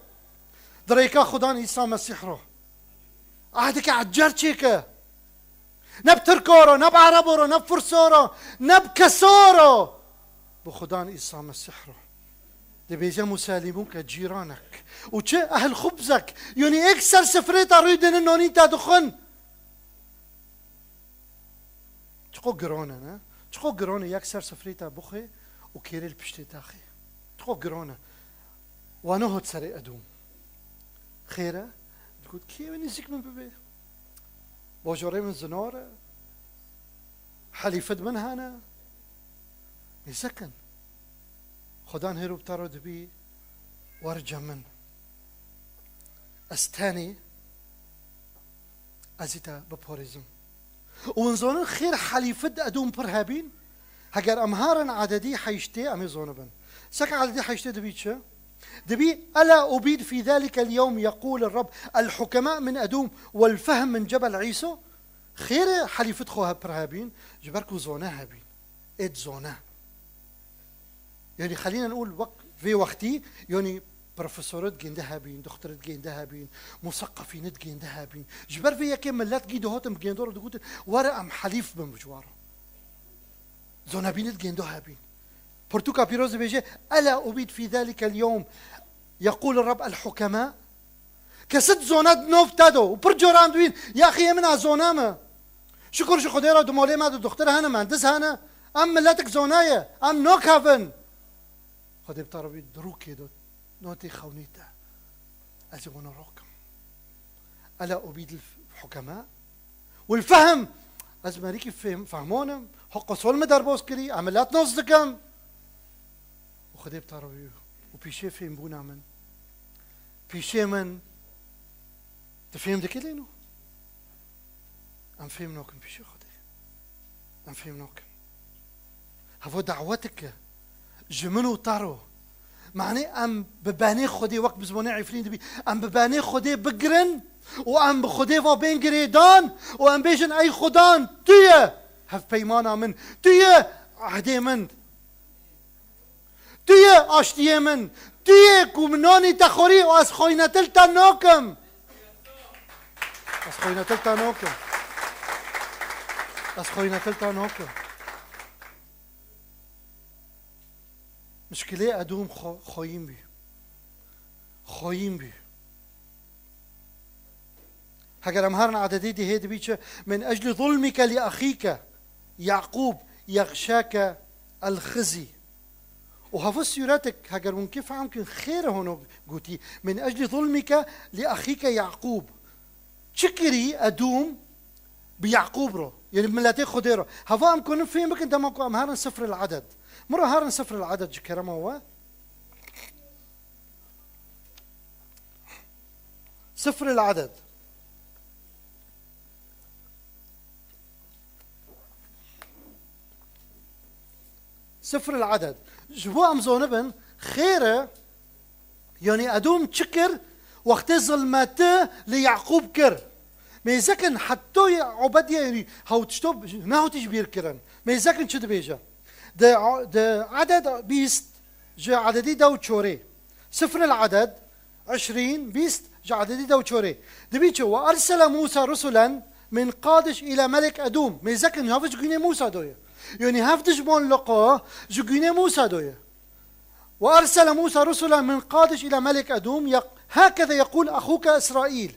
Di rêka Xudan Îsa Mesîh re. Ehdeke ecer çêke. Ne bi Tirko re, ne bi Erebo re, ne bi Furso re, ne bi keso re. Bi Xudan Îsa Mesîh re. Dibêje musalîmûnke cîranek. Û çi? Ehl xubzek. Yanî êk ser sifrê te rû dinin nonî te dixwin. Çiqo giron e, ne? Çiqo giron e yek ser sifrê te bixwê û kêrê li piştê te xê. Çiqo giron e. Wa nehot serê Edûm. Xêr e? Digot, kê wê nêzîk min bibe? Bajorê min zinar e. Helîfid min hene. Nêzekin. Xudan hêro bi te re dibî, wer cem min. Ez tenê, ez ê te biparêzim. Û hûn zonin xêr helîfid Edûm pir hebîn? Heger em herin Ededî heştê, em ê zonibin. Sek Ededî heştê dibî çi? Dibî, "Ela ubîd fî zalike l-yewm yeqûl Reb el-hukema min Edûm wel-fehm min cebel Îso." Xêr e helîfid xwe he pir hebîn, ji ber ku zone hebîn. Ê dizone. Yanî xelînen ûl wek vê wextî, yanî profesorit gênde hebîn, doxtorit gênde hebîn, museqefînit gênde hebîn. Ji ber vê yekê millet gî dihotin bi gêndo re digotin, were em helîf bin bi ji wa re. Zonebînit gêndo hebîn. Pirtûka pîroz dibêje, "Ela ubîd fî zalike l-yewm yeqûl Reb el-hukema." Kesit zona di nov te do û pir coran dibîn, "Yaxî yê min a zona me." Şukur ji Xwedê re di molê me de doxtir hene, mendiz hene. Em miletik zona ye. Em nokevin. Xwedê bi te re bî di rûkê de notê xewnî te. Ez ê wana rokim. Ela ubîd l-hukema. Û l-fehm. Ez merîkî fêm-, fehmonim. Hoqqa sol min derbas kirî. Em milet nas dikim. Û Xwedê bi te re bî. Û pîşê fêmbûna min. Pîşê min. Tu fêm dikî lê no? Em fêm nakin pîşê Xwedê. Em fêm nakin. Heva daweteke ji min û te re. Manê em bi benê Xwedê, wek bi zimanê Efrîn dibî, em bi benê Xwedê bigirin û em bi Xwedê ve bên girêdan û em bêjin, "Ey Xudan, tu ye hevpeymana min, tu ye ehdê min." Tu yê aştiyê min. Tu yê ku min nanî te xwarî û ez xwînetil te nakim. Ez xwînetil te nakim. Ez xwînetil te nakim. Mişkilê Edûm xo-, xoyîn bî. Xoyîn bî. Heger em herin Ededî dihê dibî çi? "Min ecli zulmike li axîke Yaqûb yexşake el-xizî." Û hevû sûretek heger hûn kê fehm kin xêr e hono gotî, "Min ecli zulmike li axîke Yaqûb." Çi kirî Edûm bi Yaqûb ro? Yanî miletê Xwedê ro. Heva em konin fêm bikin dema ku em herin Sifril Eded. Min ro herin Sifril Eded ji kerema we. Sifril Eded. Sifril Eded. Ji bo em zonibin, xêr e, yanî Edûm çi kir, wextê zilmeti li Yaqûb kir. Mêzekin heta Obediye, yanî hewtişto nehewtî ji bîr kirin. Mêzekin çi dibêje? Di, di Eded bîst, ji Ededî dew çorê. Sifril Eded, عشرين، bîst, ji ededî de û çorê. Dibî çi? وأرسل موسى رسلا من قادش إلى ملك أدوم. Mêzekin, hev ji gûnê Mûsa doye. Yanî hev dijmanliqa ji gûnê Mûsa doye. وأرسل موسى رسلا من قادش إلى ملك أدوم، يق-، هكذا يقول أخوك إسرائيل: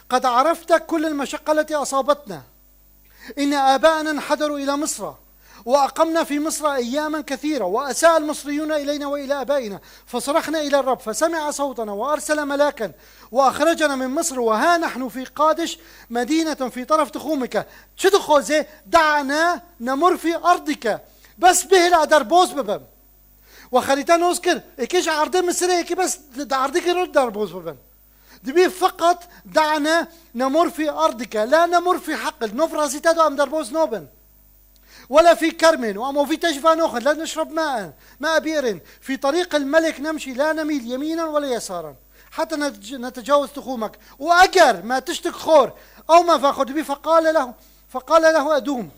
قد عرفت كل المشقة التي أصابتنا. إن آباءنا انحدروا إلى مصر، وأقمنا في مصر أياما كثيرة، وأساء المصريون إلينا وإلى آبائنا، فصرخنا إلى الرب فسمع صوتنا وأرسل ملاكا وأخرجنا من مصر، وها نحن في قادش، مدينة في طرف تخومك. Çi dixwaze? دعنا نمر في أرضك. Bes bihêle ez derboz bibim. We xerîta noz kir. Êkê ji erdê Misirê, êkê bes di erdê kir derbos bibin. Dibî feqet دعنا نمر في أرضك، لا نمر في حقل. Nov razî te do em derbos nobin. ولا في كرم، û em ovî te ji va noxin. لا نشرب ماء، ماء بئر. في طريق الملك نمشي، لا نميل يمينا ولا يسارا حتى نتج-، نتجاوز تخومك. û eger me tiştik xor, ew me va xwe dibî. فقال له، فقال له أدوم.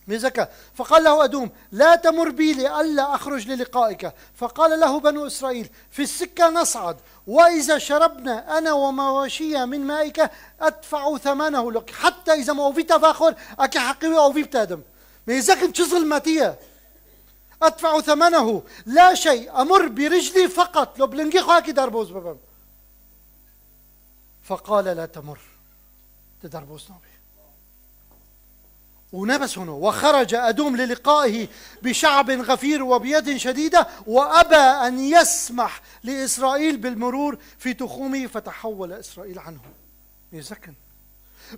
Mêzeke. فقال له أدوم: لا تمر بي لئلا أخرج للقائك. فقال له بنو إسرائيل: في السكة نصعد، وإذا شربنا أنا ومواشيا من مائك أدفع ثمنه لك. Heta îza me ovî te va xor, eke heqî wê ovî bitedim. Mêzekin çi zilmetî ye. أدفع ثمنه. لا شيء، أمر برجلي فقط. Lo bi lingî xwe ekî derbos bibim. فقال: لا تمر. Tu derbos nabî. û ne bes hûno. وخرج أدوم للقائه بشعب غفير وبيد شديدة وأبى أن يسمح لإسرائيل بالمرور في تخومه فتحول إسرائيل عنه. Mêzekin.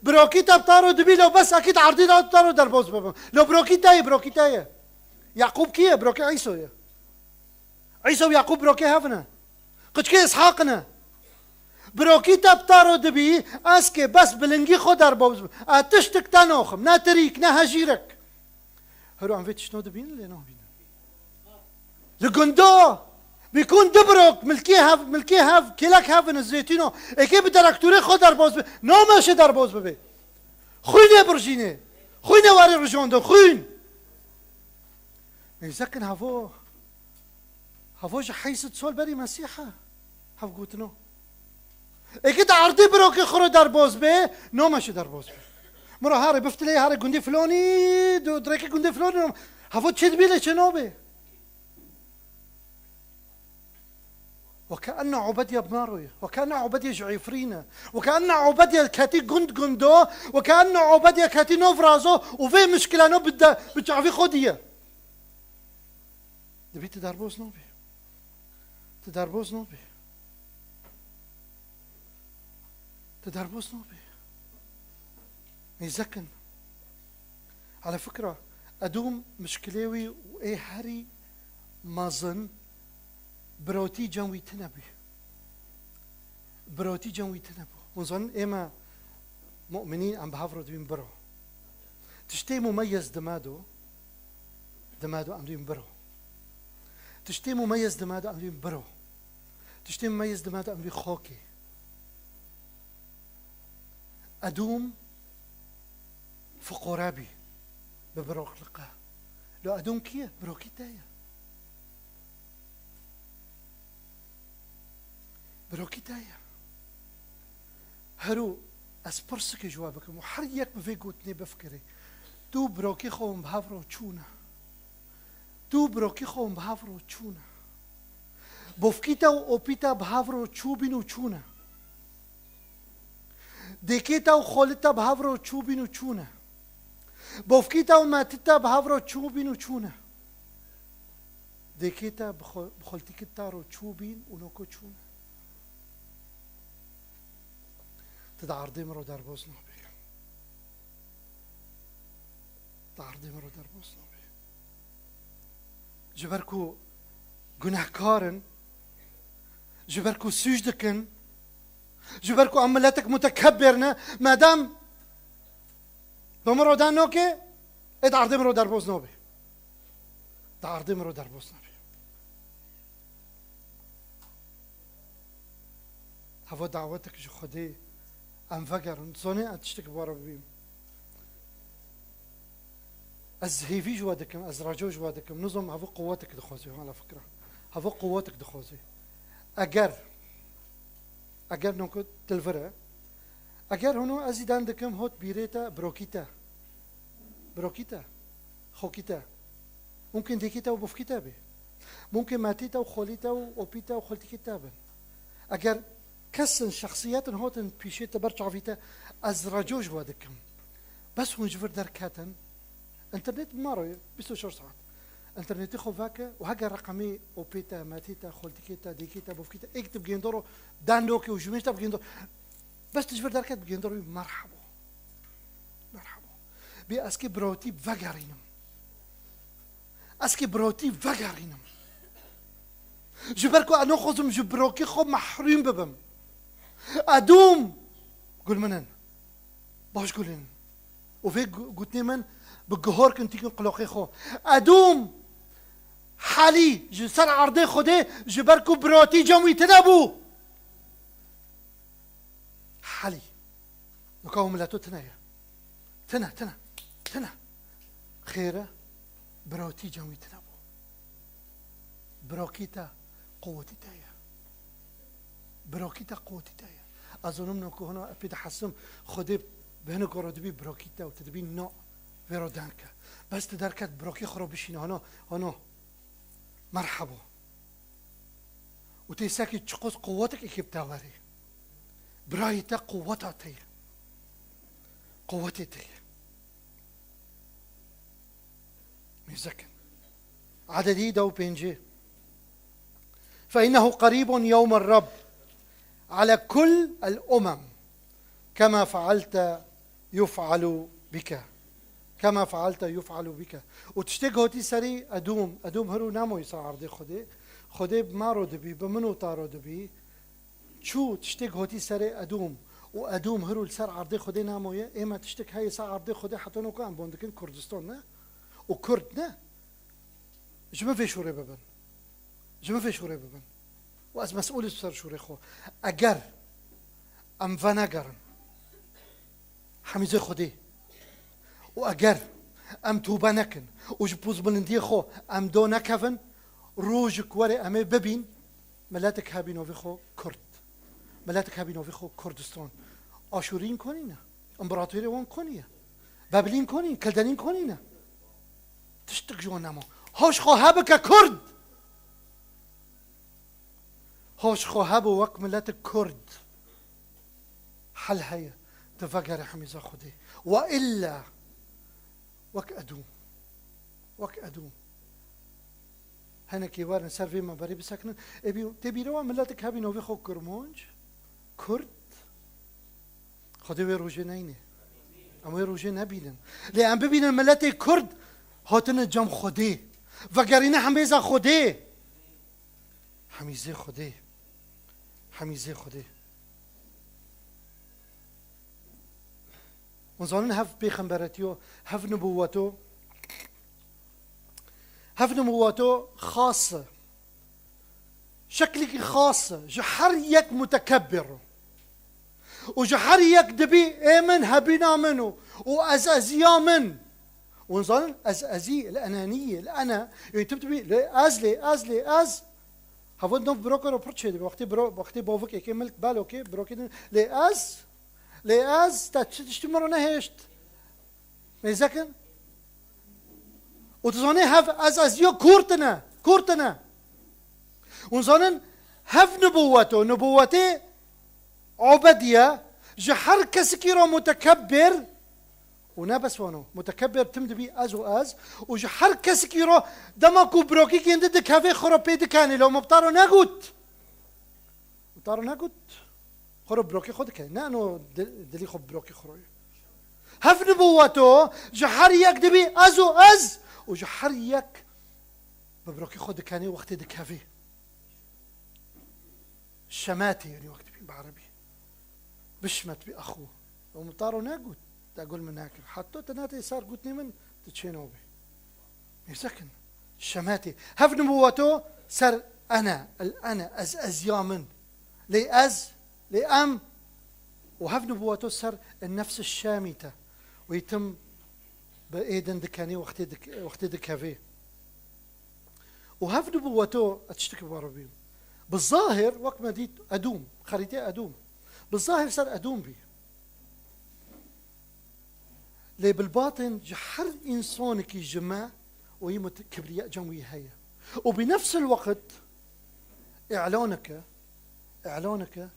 Birokî te bi taro dibî, lo bes ekî di erdî de taro derbos bibim. Lo birokî te ye, birokî te ye. Yaqûb kî ye? Birokî Îso ye. Îsa û Yaqûb birokê hev ne. Qiçkê Îshaq ne. Birokî te bi taro dibî, ez kê bes bi lingî xwe derbos bim. Ez tiştik te noxim, ne tirîk, ne hejîrek. Hero em vê tiştno dibînin lê nabînin. Li gundo, bi kun du birok, milkê hev, milkê hev, kêlek hev in, zêtîno. Êkê bi direktorê xwe derbos bi, nomeşe derbos bibê. Xwînê birjînê. Xwînê warê rijandin, xwîn. Mêzekin hevo. Hevo ji heyşt sol berî Mesîh e. Hev gotino. Êkê di erdê birokê xwe re derboz bê, nome ji derboz bê. Miro herê biftilê herê gundê filonî, du-, dirêkê gundê filonî, hevo çê dibî lê çê nobê. وكأن عبدية بمارو يا، وكأن عبدية جعيفرينة، وكأن عبدية كاتي جند جندو، وكأن عبدية كاتي نوفرازو، وفي مشكلة نو بدا بتعرفي خديه. دبي تدربوز نوبي. تدربوز نوبي. تدربوز نوبي. ميزكن. على فكرة، أدوم مشكلة وي وإيه هري مازن بروتي جن وي تنبي. بروتي جن وي تنبو. ونظن إما مؤمنين أم بهافرو دوين برو. تشتي مميز دمادو. Dima do em duyên biro. Tiştê mumeyez dima do em duyên biro. Tiştê mumeyez dima do em duyên xokê. Edûm fiqora bî bi birokliqe. Lo Edûm kî ye? Birokî te ye. Birokî te ye. Hero ez pirsikê ji we bikim û her yek bi vê gotinê bifikirê. Tu birokî xwe hûn bi hev re çûne. Tu birokî xwe hûn bi hev re çûne. Bofkî te û opî te bi hev re çûbîn û çûne. Dêkê te û xolî te bi hev re çûbîn û çûne. Bofkî te û metî te bi hev re çûbîn û çûne. Dêkê te bi xwe-, bi xoltîkî te re çûbîn û noko çûne. Tu di erdê min re derbas nabî. Di erdê min re derbas nabî. Ji ber ku gunehkar in, ji ber ku sûc dikin, ji ber ku em miletek mutekebbir ne, madem bi min re dan nokê, ê di erdê min re derbas nabî. Di erdê min re derbas nabî. Heva dawetek ji Xwedê em vegerin. Zanê ez tiştek bi we re bibîm. Ez hêvî ji we dikim, ez raco ji we dikim. Nizam heva quwetek dixwaze, ala fikra. Heva quwetek dixwaze. Eger Eger noko til vir e, eger hûno ez îdan dikim hot bîrê te, birokî te, birokî te, xokî te, mumkin dêkî te û bofkî te bê. Mumkin metî te û xolî te û opî te û xoltîkî te bin. Eger kesin, şexsiyetin hotin pîşê te, ber çavî te, ez reco ji we dikim. Bes hûn ji vir derketin, înternet ma re bîst û şeş saet. Înternetê xwe veke û heger reqemê opê te, metê te, xoltikê te, dêkê te, bofkê te, êk tu bigêndo ro dan lokê û ji mêj te bigêndo. Bes tu ji vir derket bigêndo ro wî merhebo. Merhebo. Bê ez kê birotî vegerînim. Ez kê birotî vegerînim. Ji ber ku ez naxwazim ji birokê xwe mehrûm bibim. Edûm. Gul min in. Baş gul in. Û vê gu-, gotinê min bi guhor kin tîkin quloqê xwe. Edûm helî ji ser erdê Xwedê ji ber ku birotî cem wî tine bû. Helî. Nika ew mileto tine ye. Tine, tine, tine. Xêr e, birotî cem wî tine bû. Birokî te quwetî te ye. Birokî te quwetî te ye. Ez zonim no ku hona epî dihesim, Xwedê bi hinek ro dibî birokî te û tu dibî no vê ro deng ke. Bes tu derket birokî xwe ro bişîne, hona, hona. Merhebo. Û tê sekî çiqos quwetek êkê bi te werê. Birayê te quweta te ye. Quwetê te ye. Mêzekin. Ededî da û pêncî. فإنه قريب يوم الرب على كل الأمم كما فعلت يفعل بك. كما فعلت يفعل بك. Û tiştê gotî serî Edûm. Edûm hiro namoyî ser erdê Xwedê. Xwedê bi ma ro dibî, bi min û ta ro dibî. Çû tiştê gotî serê Edûm. Û Edûm hiro li ser erdê Xwedê namoye. Ême tiştek heye ser erdê Xwedê heta no ku em bon dikin Kurdistan ne? Û Kurd ne? Ji min vê şûrê bibin. Ji min vê şûrê bibin. Û ez mesûl im ser şûrê xwe. Eger em venegerin hemîzê Xwedê û eger em tobe nekin û ji pozbilindiyê xwe em do nekevin, rojek were em ê bibîn miletek hebî novê xwe Kurd. Miletek hebî novê xwe Kurdistan. Aşûrîn konî ne. Împaratorê wan konî ye. Bebilîn konî, Kildenîn konî ne. Tiştek ji wan nema. Hoş xwe hebike Kurd. Hoş xwe hebe wek miletek Kurd. Hel heye. Tu vegere hemîza Xwedê. Ve illa wek Edûm. Wek Edûm. Hinekî werin ser vê minberê bisekinin. Ê bî, tê bîra we miletek hebî novê xwe Kurmanc, Kurd. Xwedê wê rojê neyne. Em wê rojê nebînin. Lê em bibînin miletê Kurd hatine cem Xwedê. Vegerîne hemêza Xwedê. Hemîzê Xwedê. Hemîzê Xwedê. Hûn zanin hev pêxemberetiyo, hev nubuweto, hev nubuweto xas e. Şeklekî xas e. Ji her yek mutekebbir û ji her yek dibî ê min hebîna min û, û ez eziya min. Hûn zanin ez ezî, el eneniyê, el ene. Ê tu dibî lê ez, lê ez, lê ez. Hevon nov brokero pir çêdibe. Wextê bro-, wextê bavik êkê milk belokê, brokê din lê ez, lê ez, te çi tiştî min ro nehêşt. Mêzekin. Û tu zanî hev ez, ez yo kurtine, kurtine. Hûn zanin hev nubuweto, nubuwetê obediye ji her kesikî ro mutekebbir û ne bes wano, mutekebbir tim dibî ez û ez û ji her kesikî ro dema ku birokî gêndi dikevê xwe ro pê dikenê, lo mubtaro negot. Û taro negot, xwe ro birokê xwe dike. Ne, no di-, dilî xwe birokê xwe ro ye. Hev nubuweto ji her yek dibî ez û ez û ji her yek bi birokê xwe dikenê wextê dikevê. Şemetê, yanî wek dibî bi erebî. Bişmet bi exû. Û min taro negot, te gul min nekir. Heta te netê ser gotinê min, tu çê nobî. Mêzekin, şemetê. Hev nubuweto ser ene, el ene, ez, ez ya min. Lê ez, lê em. Û hev nubuweto ser el nefs şemîte. Wê tim bi êdin dikenî wextê dik-, wextê dikevê. Û hev nubuweto, ez tiştekî bi we re bîm. Bi zahir, wek me dît Edûm, xerîtê Edûm. Bi zahir ser Edûm bî. Lê bilbatên ji her însanekî ji me û yî mut-, kibriya cem wî heye. Û bi nefsil weqt îlaneke, îlaneke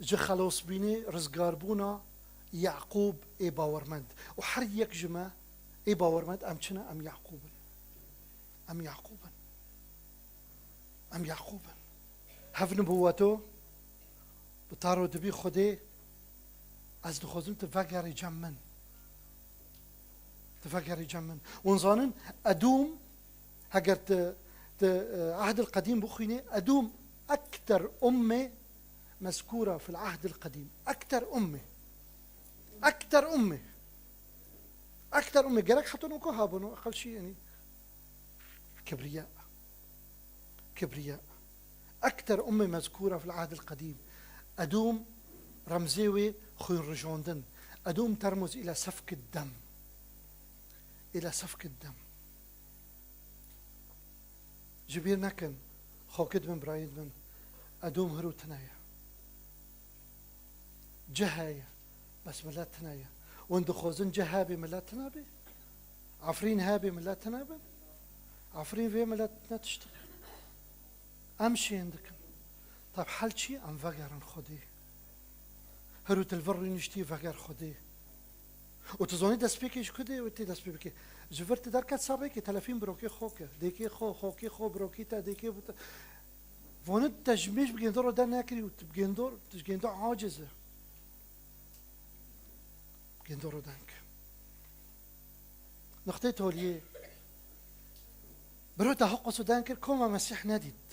ji xelosbînê, rizgarbûna Yaqûb ê bawermend. Û her yek ji me ê bawermend, em çi ne? Em Yaqûb in. Em Yaqûb in. Em Yaqûb in. Hev nibûweto bi taro dibî Xwedê, ez dixwazim tu vegerî cem min. Tu vegerî cem min. Hûn zanin, Edûm, heger tu, tu, e, Ehdil Qedîm bixwînî, Edûm ekter umme mezkûra fil Ehdil Qedîm. Ekter umme. Ekter umme. Ekter umme. Gerek heta nuko hebûno, eqel şî, yanî. Kibriya. Kibriya. Ekter umme mezkûra fil Ehdil Qedîm. Edûm remzê wê xwînrijandin. Edûm termuz îla sefkid dem. Îla sefkid dem. Ji bîr nekin, xokit min, birayît min, Edûm hiro tune ye. Cih heye, bes milet tune ye. Hûn dixwazin cih hebê milet tune be? Efrîn hebê milet tune bin? Efrîn vê milet ne tişt e. Em şên dikin. Tab hel çi? Em vegerin Xwedê. Her û tu li vir rûniştî, veger Xwedê. Û tu zanî destpêkê ji ku dê û tê dest pê bikê. Ji vir tu derket ser rêkê, telefîn birokê xo ke. Dêkê xo, xokê xo, birokî te, dêkê bi te. Vonit te ji mêj bi gêndor re dernekirî û tu bi gêndor, tu ji gêndor aciz e. Bi gêndor re deng. Nuqteyê toliyê. Biro te ho qos û deng kir, koma Mesîh nedît.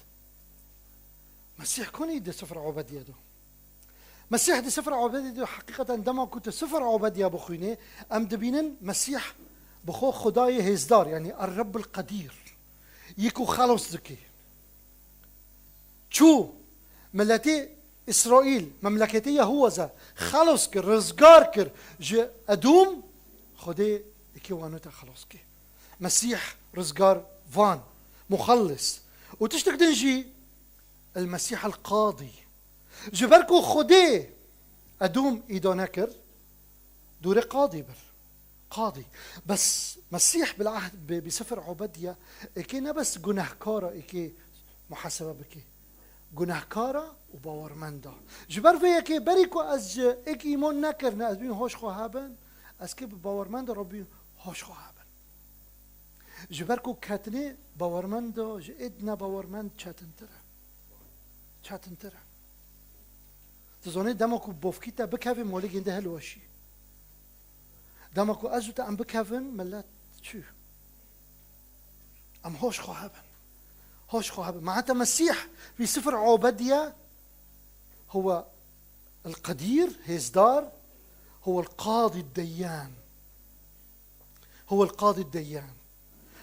Mesîh konî di Sifir Obediye de. Mesîh di Sifir Obediye de, heqîqeten dema ku tu Sifir Obediye bixwînê, em dibînin Mesîh bi xwe Xwedayê hêzdar, yanî Er-Rebbul Qedîr, yî ku xelos dike. Çû miletê Îsraîl, memleketê Yehuweza xelos kir, rizgar kir ji Edûm, Xwedê êkê wan te xelos kir. Mesîh rizgar van, muxellis. Û tiştek din jî, El-Mesîh el-Qadî. Ji ber ku Xwedê Edûm îda nekir, dûrê qadî bir. Qadî. Bes Mesîh bil ahd bi, bi Sifir Obediye, êkê ne bes gunehkara êkê muhasebe bike. Gunehkara û bawermenda. Ji ber vê yekê berî ku ez ji êk îmon nekirine, ez bîn hoş xwe hebin, ez kê bi bawermenda re bîn hoş xwe hebin. Ji ber ku ketinê bawermenda ji êd nebawermend çetintir e. Çetintir e. Tu zanî dema ku bofkî te bikevê, molê gêndê hilweşî. Dema ku ez û te em bikevin, milet çû. Em hoş xwe hebin. Hoş xwe hebin. Mehete Mesîh wî Sifir Obediye, huwe el-Qedîr, hêzdar, huwe el-Qadî Deyyan. Huwe el-Qadî Deyyan.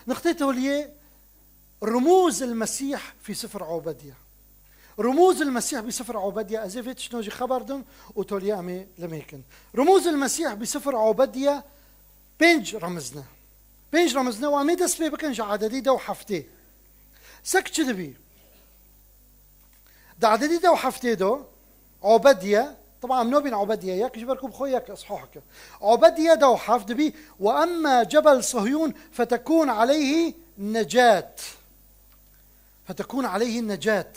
Nuqteyê toliyê, Rumûz el-Mesîh fî Sifir Obediye. Rumûz el-Mesîh bi Sifir Obediye, ez ê vê tiştino jî xeber dim û toliyê em ê limêkin. Rumûz el-Mesîh bi Sifir Obediye pênc remizne. Pênc remizne û em ê dest pê bikin ji adedî de û heftê. Sek çi dibî? Di adedî de û heftê de, Obediye, teb'an em nabîn Obediye yek, ji ber ku bi xwe yek îshah ke. Obediye de û heft dibî, "Ve emme Cebel Sihyûn fetekûn aleyhî necat." Fetekûn aleyhî necat.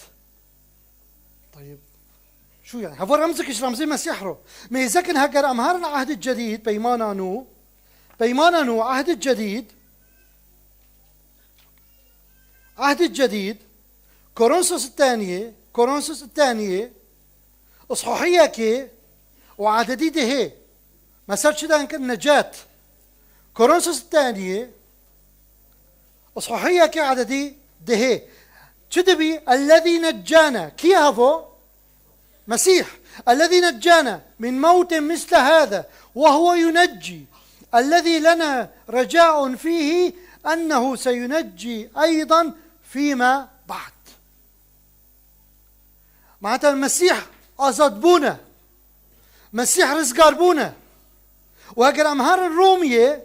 Tayib. Şu yani. Heva remzik ji remzê Mesîh ro. Mêzekin heger em herin Ehdî Cedîd, Peymana Nû. Peymana Nû, Ehdî Cedîd. Ehdî Cedîd, Korinthos Thaniyê, Korinthos Thaniyê, îshahiyekê û adedî dihê. Mesel çi dan kir? Necat. Korinthos Thaniyê, îshahiyekê adedî dihê. Çi dibî? Ellezî neccana. Kî hevo? Mesîh, "Ellezî neccana min mewtin misle hâza ve huve yuneccî, ellezî lena reca'un fîhî ennehu seyuneccî eydan fîme ba'd." Meheta Mesîh azadbûn e. Mesîh rizgarbûn e. Û heger em herin Romiyê,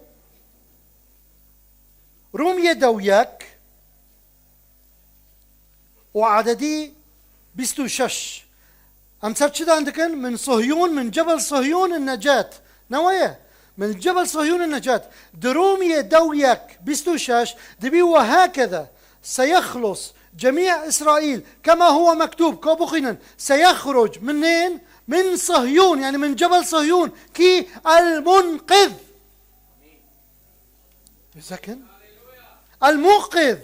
Romiyê dew yek, û adedî Bîst û şeş. Em ser çi dan dikin? Min Suhyûn, min Cebel Suhyûn necat. Ne weye? Min Cebel Suhyûn necat. Di Rûmiyê dew yek, bîst û şeş, dibî: "Ve hakeza seyexlus cemî Îsraîl, kema huwe mektûb." Ka bixwînin: "Seyexruc minin, min Suhyûn, yani min Cebel Suhyûn, ki el-munqiz." Zekin? El-munqiz.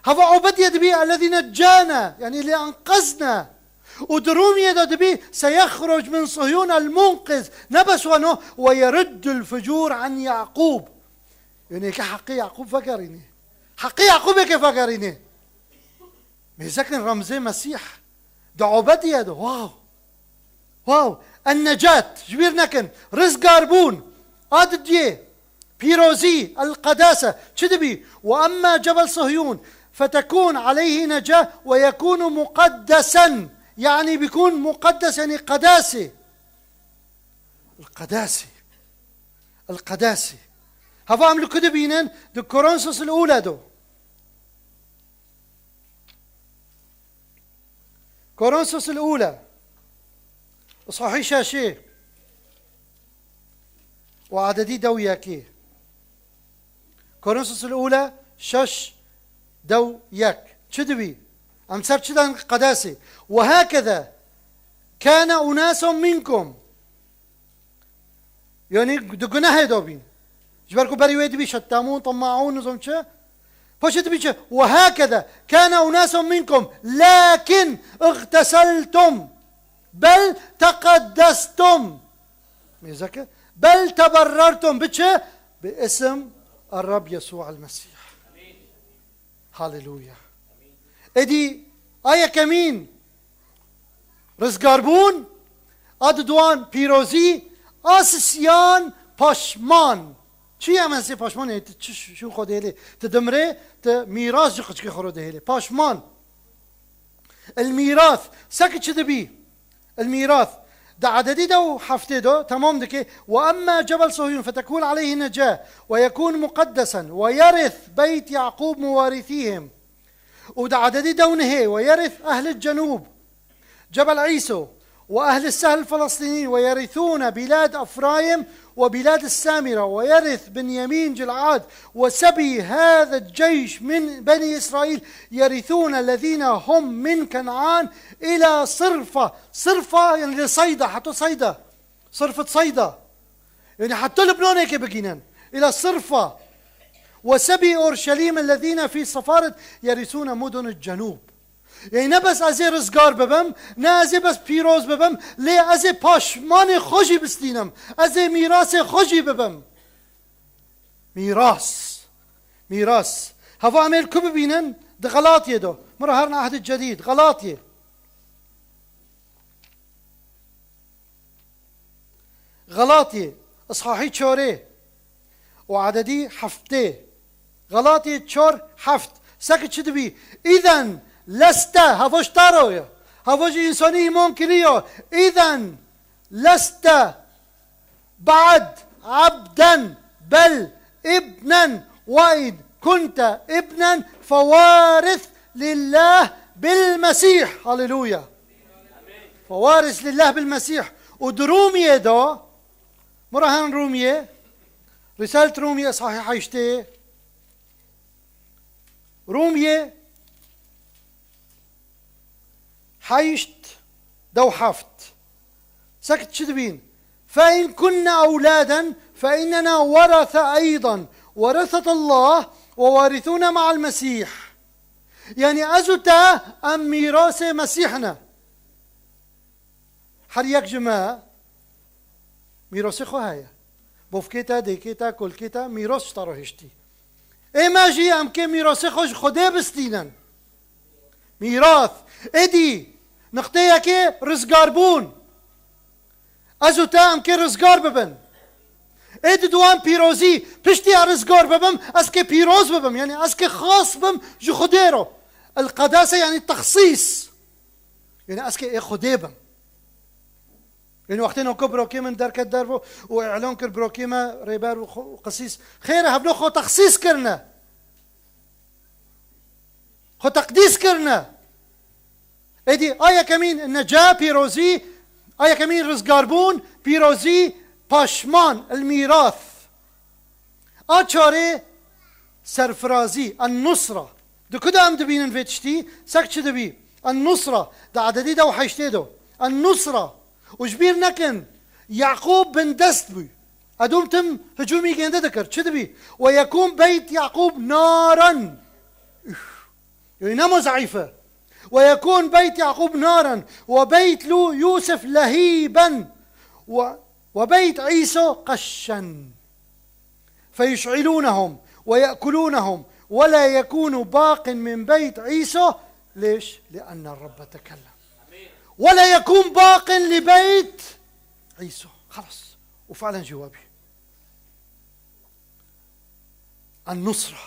Hava Ubediye dibî: "Ellezî neccana", yani "li enqezna". Û di Rûmiyê de dibî: "Seyexruc min Suhyûn el-munqiz." Ne bes wano, "Ve yeruddul fucûr an Yaqûb." Yani ki heqê Yaqûb vegerînê. Heqê Yaqûbê ke vegerînê. Mêzekin remzê Mesîh. Di Ubediye de. Wow. Wow. En-necat. Ji bîr nekin. Rizgarbûn. A didiyê. Pîrozî. El-qedase. Çi dibî? "Ve emma Cebel Suhyûn fetekûn aleyhî neca ve yekûnû muqeddesen." Yani bikûn muqeddes, yani qedasê. El-qedasê. El-qedasê. Hava em li ku dibînin? Di Korinthos el-Ula do. Korinthos el-Ula, sahî şeşê û adedî dew yekê. Korinthos el-Ula şeş, dew yek. Çi dibî? Em ser çi dan qedasê? "Ve hakeza kâne unâsun minkum." Yani di gunehê de bîn. Ji ber ku berî wê dibî şettamûn, temaûn, nizam çi. Paşê dibî çi? "Ve hakeza kâne unâsun minkum, lakin igteseltum, bel teqeddestum." Mêzeke, "bel teberrertum." Bi çi? "Bi isim er-Reb Yesû el-Mesîh." Haleluya. Êdî, a yekemîn, rizgarbûn, a diduan, pîrozî, a sisiyan, paşman. Çi ye em hesê paşman? Ê, tu çi ş-, şûn xwe dihêlê? Tu dimrê, tu mîras ji qiçkê xwe re dihêlê. Paşman. El-mîras. Seki çi dibî? El-mîras. Di adedî de û heftê de temam dike. "Ve emma Cebel Suhyûn fetekûn aleyhî neca ve yekûn muqeddesen ve yerith beyt Yaqûb muwarîthîhim." Û di adedî de û nihê: "Ve yerith ehlil cenûb Cebel Îso ve ehlil sehl Felestînî ve yerithûne bîlad Efrayim ve bîlad Samîra ve yerith Binyamîn Cil'ad ve sebî hâzel ceyş min benî Îsraîl yerithûne lezîne hum min Ken'an ila Sirfa." Sirfa, yani li Sayda, hatta Sayda. Sirfet Sayda. Yani hatta Lubnanê ke bigînin. Ila Sirfa. "Ve sebî Orşelîm ellezîne fî sefaret yerisûne mudun cenûb." Yani ne bes ez ê rizgar bibim, ne ez ê bes pîroz bibim, lê ez ê paşmanê xwe jî bistînim. Ez ê mîrasê xwe jî bibim. Mîras. Mîras. Hava em ê li ku bibînin? Di Xelatiyê de. Min re herin Ehdê Cedîd. Xelatiyê. Xelatiyê, ishahî çarê û adedî heftê. Xelatiyê çar heft. Seki çi dibî? "Îzen leste", hava ji te re ye. Hava ji însanî îman kiriye. "Îzen leste ba'd abden bel ibnen, ve in kunte ibnen fewarith lillah bil Mesîh." Haleluya. "Fewarith lillah bil Mesîh." Û di Rûmiyê de, min re herin Rûmiyê, Risalet Rûmiyê, sahî heştê, Rûmiyê heşt, dew heft. Seket çi dibîn? "Fe in kunne ewladen fe innena werese eydan, weresetullah ve warithûne ma'al Mesîh." Yani ez û te em mîrasê Mesîh ne. Her yek ji me mîrasê xwe heye. Bovkê te, dêkê te, kolkê te, mîras ji te re hiştî. Ê me jî em kê mîrasê xwe ji Xwedê bistînin. Mîras. Êdî, niqteyekê rizgarbûn. Ez û te em kê rizgar bibin. Ê diduan pîrozî, piştî ez rizgar bibim, ez kê pîroz bibim. Yani ez kê xas bim ji Xwedê re. El qedase yani texsîs. Yani ez kê ê Xwedê bim. Yani wextê noko birokê min derket dervo û îlan kir birokê me rêber û xo-, qisîs. Xêr e, hevno xwe texsîs kirine. Xwe teqdîs kirine. Êdî a yekemîn neca, pîrozî, a yekemîn rizgarbûn, pîrozî, paşman, el-mîrath. A çarê serfirazî, en-nusra. Di ku de em dibînin vê tiştî, sek çi dibî? En-nusra, di ededî dew heştê do. En-nusra. Û ji bîr nekin, Yaqûb bindest bû. Edûm tim hicûmî gênde dikir. Çi dibî? Ve yekûn beyt Yaqûb naran. Üf. Yanî nema zeîf e. Ve yekûn beyt Yaqûb naran. Ve beyt lu Yûsif lehîben. Ve, ve beyt Îso qeşşen. Feyuş'ilûnehum ve ye'kulûnehum ve la yekûnû baqin min beyt Îso. Lêş? Li'enne Rabbe tekellem. Ve la yekûn baqin li beyt Îso. Xelas. Û fe'len jî we bî. En-Nusra.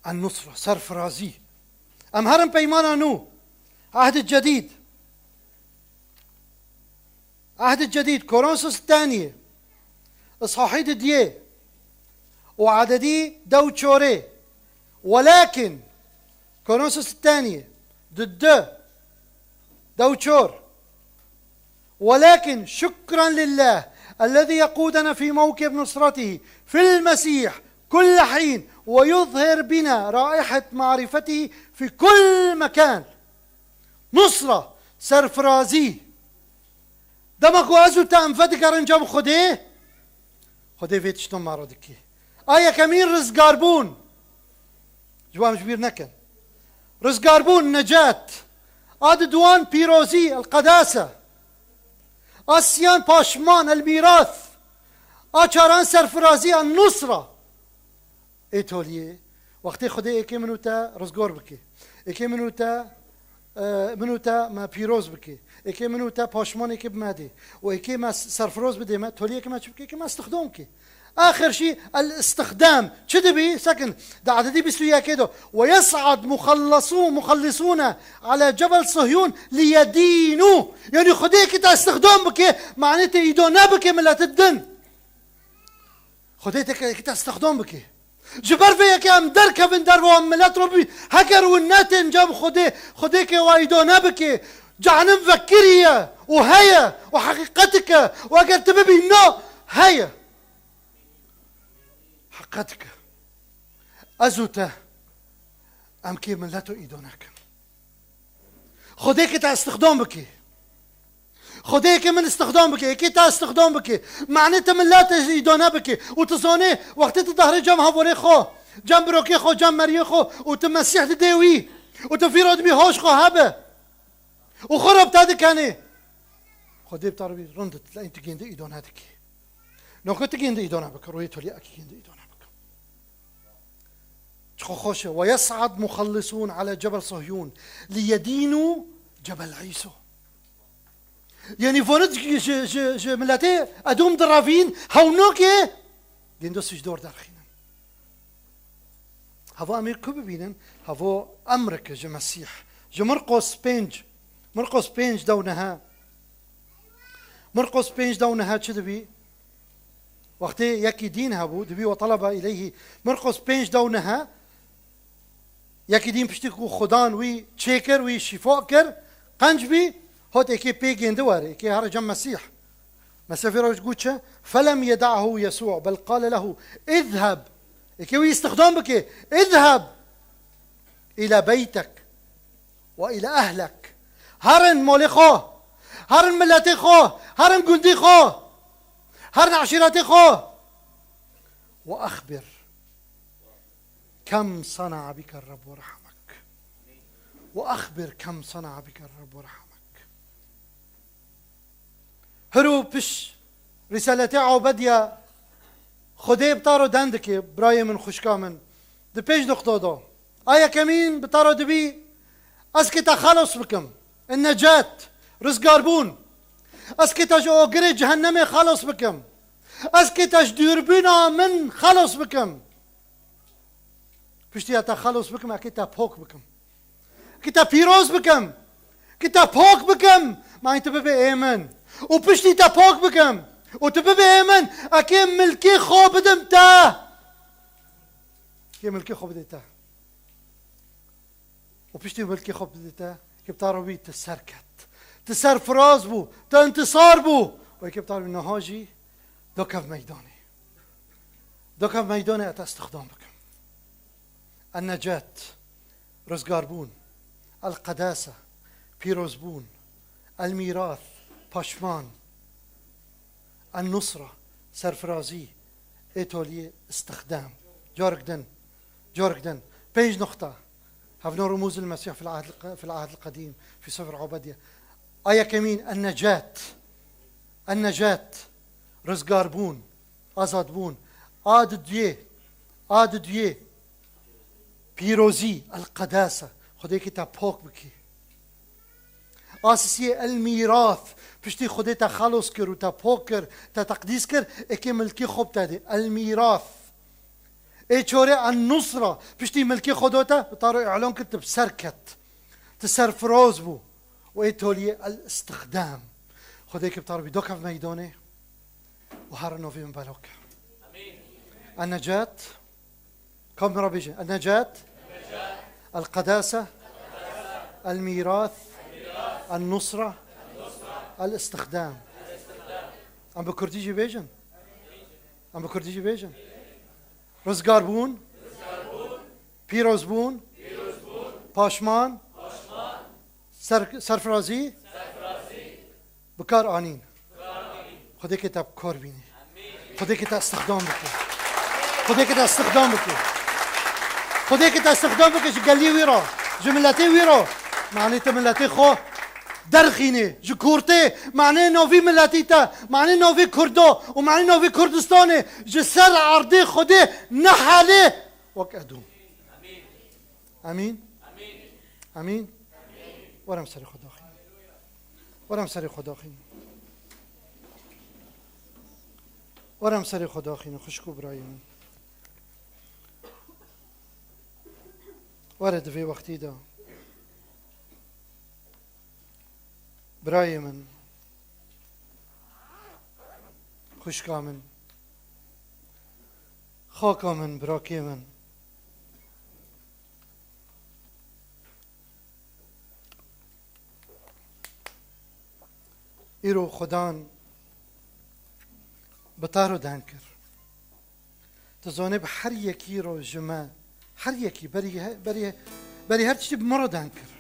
En-Nusra. Serfirazî. Em herin peymana nû. Ehdê cedîd. Ehdê cedîd. Korintos الثانية. Îshahî didiyê. Û ededî dew çorê. Welakin. Korintos الثانية. Diddi. Dew çor. ولكن شكرا لله الذي يقودنا في موكب نصرته في المسيح كل حين ويظهر بنا رائحة معرفته في كل مكان. Nusra, serfirazî. Dema ku ez û te em vedigerin cem Xwedê, Xwedê vê tiştan me re dike. A yekemîn rizgarbûn. Ji wan ji bîr nekin. Rizgarbûn, necat. A diduwan pîrozî, el-qedase. A siyan paşman, el-mîrath. A çaran serfirazî, en-nusra. Ê toliyê, wextê Xwedê êkê min û te rizgor bike. Êkê min û te, e, min û te me pîroz bike. Êkê min û te paşmanê ke bi me dê. Û êkê me s-, serfiroz bidê me, toliyê ke me çi bike? Êkê me istixdam bike. Axir jî el-istixdam. Çi dibî? Sekin, di ededî bîst û yekê de. Ve yes'ad muxallasû-, muxallisûne ala cebel Sihyûn liyedînû. Yanî Xwedê ke te istixdam bike, manê te îdo nebike miletit din. Xwedê te ke-, ke te istixdam bike. Ji ber vê yekê em derkevin derve, em milet re bî, heger hûn netên cem Xwedê, Xwedê ke wa îdo nebike, cehenim vekirî ye û heye û heqîqetik e û eger tu bibî na, heye. Heqîqetik e. Ez û te, em kê mileto îdo nekin. Xwedê ke te istixdam bike. Xwedê ke min istixdam bike, êkê te istixdam bike. Manê te miletê îdo nebike. Û tu zanê, wextê tu dahre cem hevorê xwe, cem birokê xwe, cem meriyê xwe û tu Mesîh didê wî û tu vîra dibî hoş xwe hebe û xwe re bi te dikenê. Xwedê bi te re bî rind, tu gêndê îdo nedike. Noko tu gêndê îdo nebike, royê tolî ekî gêndê îdo nebike. Çiqo xweş e. Ve yes'ad muxallisûn ala cebel Sihyûn liyedînû cebel Îso. Yanî vonit ji, ji, ji, ji miletê Edûm direvîn, hewnokê gêndo sicdor derxînin. Havo em ê ku bibînin, havo emreke ji Mesîh. Ji Mirqos pênc, Mirqos pênc dew nehe. Mirqos pênc dew nehe çi dibî? Wextê yekî dîn hebû, dibî ve talebe îleyhî. Mirqos pênc dew nehe, yekî dîn piştî ku Xudan wî çêkir, wî şîfa kir, qenc bî, hot êkê pê gêndi were, êkê here cem Mesîh. Mesîh vê re got çi? Felem yeda'hu Yesû, bel qale lehu, "Izheb." Êkê wî îstixdam bike, "Izheb ila beytek." Ve ile ehlek. Herin malê xwe. Herin miletê xwe. Herin gundî xwe. Herin eşîretê xwe. Ve exbir kem sana'a bike Rabbu rahamek. Ve exbir kem sana'a bike Rabbu rahamek. Hiro piş Rîsaletê Obediya Xwedê bi te re den dike, birayê min, xwişka min. Di pênc nuqta de. A yekemîn bi te re dibî, ez kê te xelos bikim. Necat, rizgarbûn. Ez kê te ji ogirê cehennemê xelos bikim. Ez kê te ji dûrbîna min xelos bikim. Piştî ya te xelos bikim, ekê te pok bikim. Ki te pîroz bikim. Ki te pok bikim. Manî tu bibe ê min. Û piştî te pok bikim. Û tu bibe ê min. Ekê milkê xwe bidim te. Kê milkê xwe bidê te. Û piştî milkê xwe bidê te. Yekê bi te re bî, tu ser ket. Tu serfiraz bû, tu intisar bû. Û yekê bi te re bî, niha jî dakev meydanê. Dakev meydanê, ez te îstixdam bikim. Ennecat, rizgarbûn. Elqedase, pîrozbûn. Elmîrath, paşman. Ennusra, serfirazî. Ê toliyê, îstixdam. Carek din, carek din. Pênc nuqta. Hevno rumûzil Mesîh fil ahd, fil ahd qedîm, fî sefr ubediye. A yekemîn, ennecat. Ennecat, rizgarbûn, azadbûn. A duduyê, a duduyê, pîrozî, elqedase. Xwedê yekê te pok bikî. A sisiyê, elmîrath. Piştî Xwedê te xelos kir û te pok kir, te teqdîs kir, êkê milkê xwe bi te dê. Elmîrath. Ê çorê, ennusra. Piştî milkê xwe do te, bi te re îlan kir, tu bi ser ket. Tu serfiroz bû. Û ê toliyê, elîstixdam. Xwedê yekê bi te re bî, dakev meydanê û here navê min bela ke. Ennecat. Ka min re bêje. Ennecat. Elqedase. Elmîrath. Ennusra. Elîstixdam. Em bi kurdî jî bêjin. Em bi kurdî jî bêjin. Rizgarbûn. Pîrozbûn. Paşman. Ser, serfirazî. Bi kar anîn. Xwedê yekê te bi kar bînî. Xwedê yekê te îstixdam bike. Xwedê yekê te îstixdam bike. Xwedê yekê te îstixdam bike ji gelî wî re, ji miletê wî re. Manê te miletê xwe derxînê, ji kurtê, manê navî miletî te, manê navî Kurdo û manê navî Kurdistanê ji ser erdê Xwedê nehelê wek Edûm. Emîn? Emîn? Were em serê xwe daxînin. Were em serê xwe daxînin. Were em serê xwe daxînin, xwişk û birayê min. Were di vê wextî de. Birayê min, xwişka min, xaka min, birakê min. Îro Xudan bi te re deng kir. Tu zanî bi her yekî re ji me, her yekî berî he-, berî, berî her tiştî bi min re deng kir.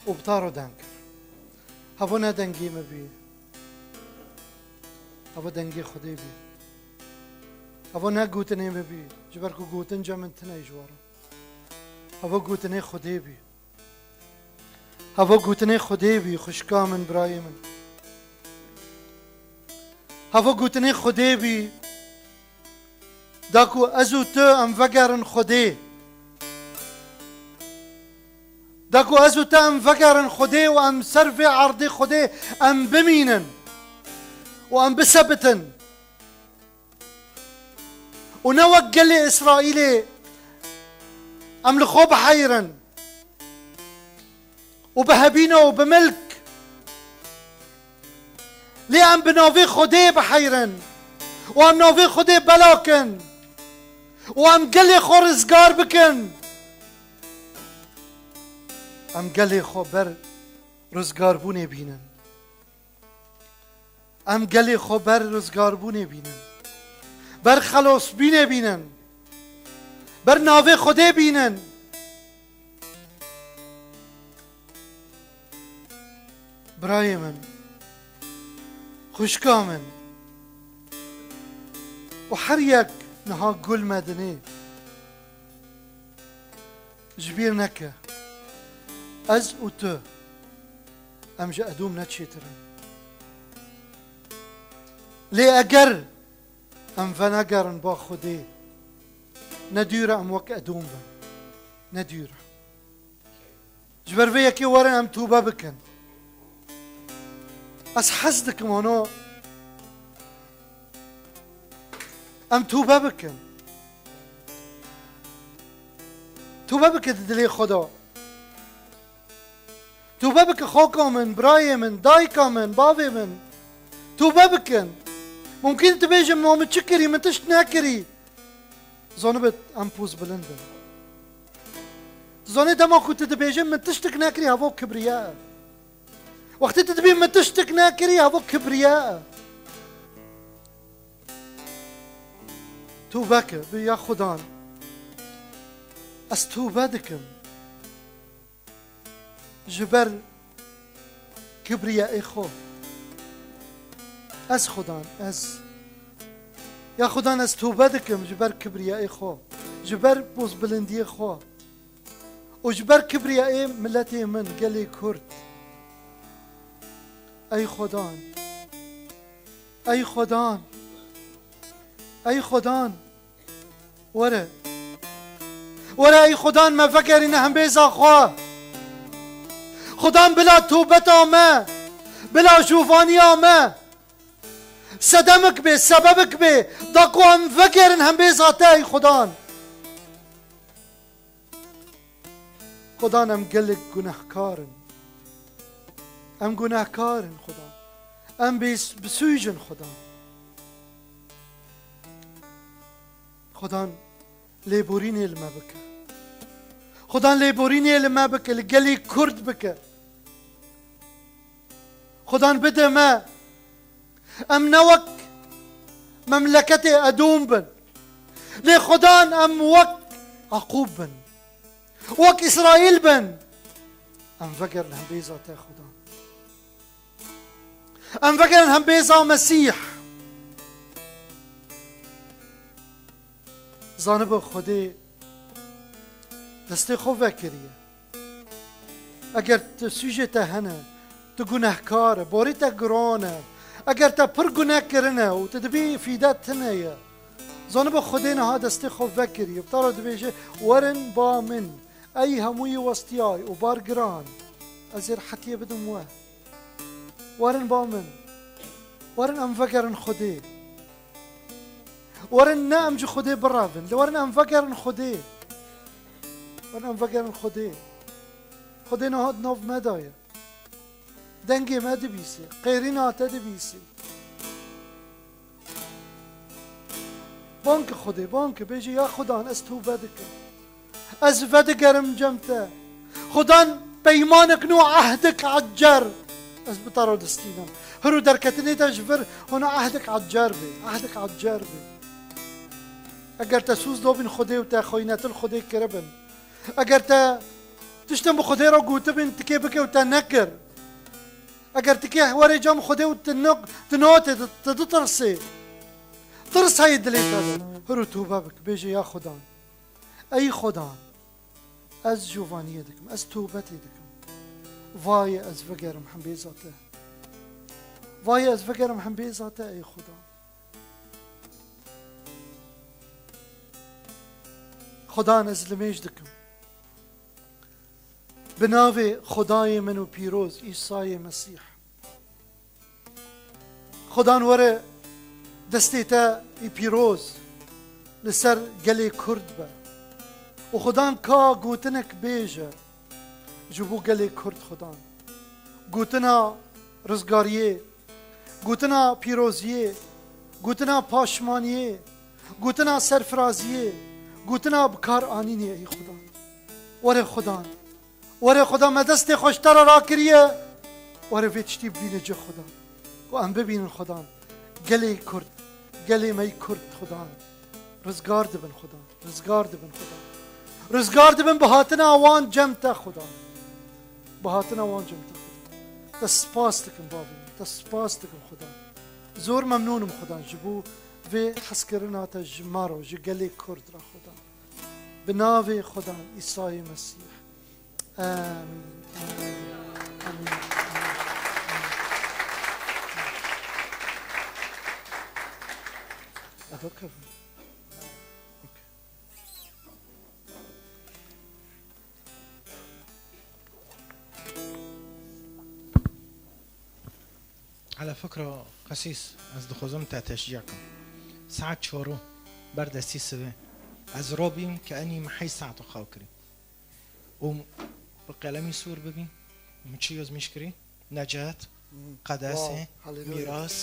Û bi te re deng kir. Heva ne dengê min bî. Heva dengê Xwedê bî. Heva ne gotinê min bî. Ji ber ku gotinca min tune ji we re. Heva gotinê Xwedê bî. Heva gotinê Xwedê bî, xwişka min, birayê min. Heva gotinê Xwedê bî, da ku ez û tu em vegerin Xwedê. Da ku ez û tu em vegerin Xwedê û em ser vê erdê Xwedê em bimînin û em bisebitin. Û ne wek gelê Îsraîlê em li xwe biheyrin û bi hebîna û bi milk. Lê em bi navê Xwedê biheyrin û em navê Xwedê bela kin û em gelê xwe rizgar bikin. Em gelê xwe ber rizgarbûnê bînin. Em gelê xwe ber rizgarbûnê bînin. Ber xelosbînê bînin. Ber navê Xwedê bînin. Birayê min, xwişka min û her yek niha gul me dinê. Ji bîr neke, ez û tu, em ji Edûm ne çêtir in. Lê eger em venegerin ba Xwedê, ne dûr e em wek Edûm bin. Ne dûr e. Ji ber vê yekê werin em tûbe bikin. Ez hez dikim, ano, em tûbe bikin. Tûbe bike di dilê xwe de. Tûbe bike xoka min, birayê min, dayika min, bavê min. Tûbe bikin. Mumkin tu bêjin, ma min çi kirî, min tişt nekirî. Zanibit em poz bilind in. Tu zanî dema ku tu dibêjî, "Min tiştik nekirî", hevo kibriya. Wextê tu dibî, "Min tiştik nekirî", hevo kibriya. Tûbe ke, bi ya Xudan. Ez tûbe dikim. Ji ber kibriyayê xwe. Ez Xudan, ez. Ya Xudan, ez tûbe dikim ji ber kibriyayê xwe, ji ber pozbilindiyê xwe û ji ber kibriyayê miletê min, gelê Kurd. Ey Xudan, ey Xudan, ey Xudan. Were. Were ey Xudan, me vegerîne hembêza xwe. Xudan, bila tûbeta me, bila jûvaniya me sedemik bê, sebebik bê, da ku em vegerin hembêza te ey Xudan. Xudan, em gelek gunehkar in. Em gunehkar in Xudan. Em bês-, bisûj in Xudan. Xudan, lêborînê li me bike. Xudan, lêborînê li me bike, li gelê Kurd bike. Xudan, bide me. Em ne wek memleketê Edom bin. Lê Xudan, em wek Yaqûb bin. Wek Îsraîl bin. Em vegerin hembêza te Xudan. Em vegerin hembêza Mesîh. Zanibe Xwedê destê xwe vekiriye. Eger tu sûcê te hene, tu gunehkar e, borî te giran e, eger te pir guneh kirine û tu dibî fîde tune ye, zanibe Xwedê niha destê xwe vekiriye. Bi te re dibêje, "Werin ba min, ey hemûyî westiyay û bar giran, ez ê rehetiyê bidim we." Werin ba min. Werin em vegerin Xwedê. Werin ne em ji Xwedê birevin. Li werin em vegerin Xwedê. Werin em vegerin Xwedê. Xwedê niha di nav me de ye. Dengê me dibîsê. Qêrîna te dibîsê. Bang ki Xwedê, bang ki bêjî, "Ya Xudan, ez tûbe dikim. Ez vedigerim cem te. Xudan, peymanek nû, ehdek eccer. Ez bi te re distînim." Hiro derketinê te ji vir hona ehdek eccer bê, ehdek eccer bê. Eger te sûz dobin Xwedê û te xwînetil Xwedê kiribin, eger te tiştin bi Xwedê re gotibin, tikê bike û te nekir, eger tikê were cem Xwedê û tu nok-, tu notê, tu, tu ditirsê, tirs heye dilê te de, hiro tûbe bik, bêje, "Ya Xudan, ey Xudan, ez jovaniyê dikim, ez tûbetê dikim. Vayê ez vegerim hembêza te. Vayê ez vegerim hembêza te, ey Xudan." Xudan, ez limêj dikim. Bi navê Xwedayê min û pîroz Îsayê Mesîh. Xudan, were destê te î pîroz li ser gelê Kurd be. Û Xudan, ka gotinek bêje ji bo gelê Kurd, Xudan. Gotina rizgariyê, gotina pîroziyê, gotina paşmaniyê, gotina serfiraziyê, gotina bikaranînê, ey Xudan. Were Xudan. Were Xudan, me destê xwe ji te re rakiriye. Were vê tiştî bibîne cih Xudan. Ku em bibînin Xudan. Gelê Kurd, gelê me yî Kurd Xudan. Rizgar dibin Xudan. Rizgar dibin Xudan. Rizgar dibin bi hatina wan cem te Xudan. Bi hatina wan cem te Xudan. Te spas dikim bavê min. Te spas dikim Xudan. Zor memnûn im Xudan ji bo vê hezkirina te ji me re, ji gelê Kurd re Xudan. Bi navê Xudan Îsayê Mesîh. Amîn. Amîn. Amîn. Amîn. Amîn. Ev ok e. Ok. Ala fikra qesîs, ez dixwazim te teşcî kim. Saet çar û ber destî sibê. Ez robîm ke enî me heyş saet xew kirî. Û bi qelemî sûr bibî, min çi yozmîş kirî? Necat, qedasê, Wow, haleluya. Mîras.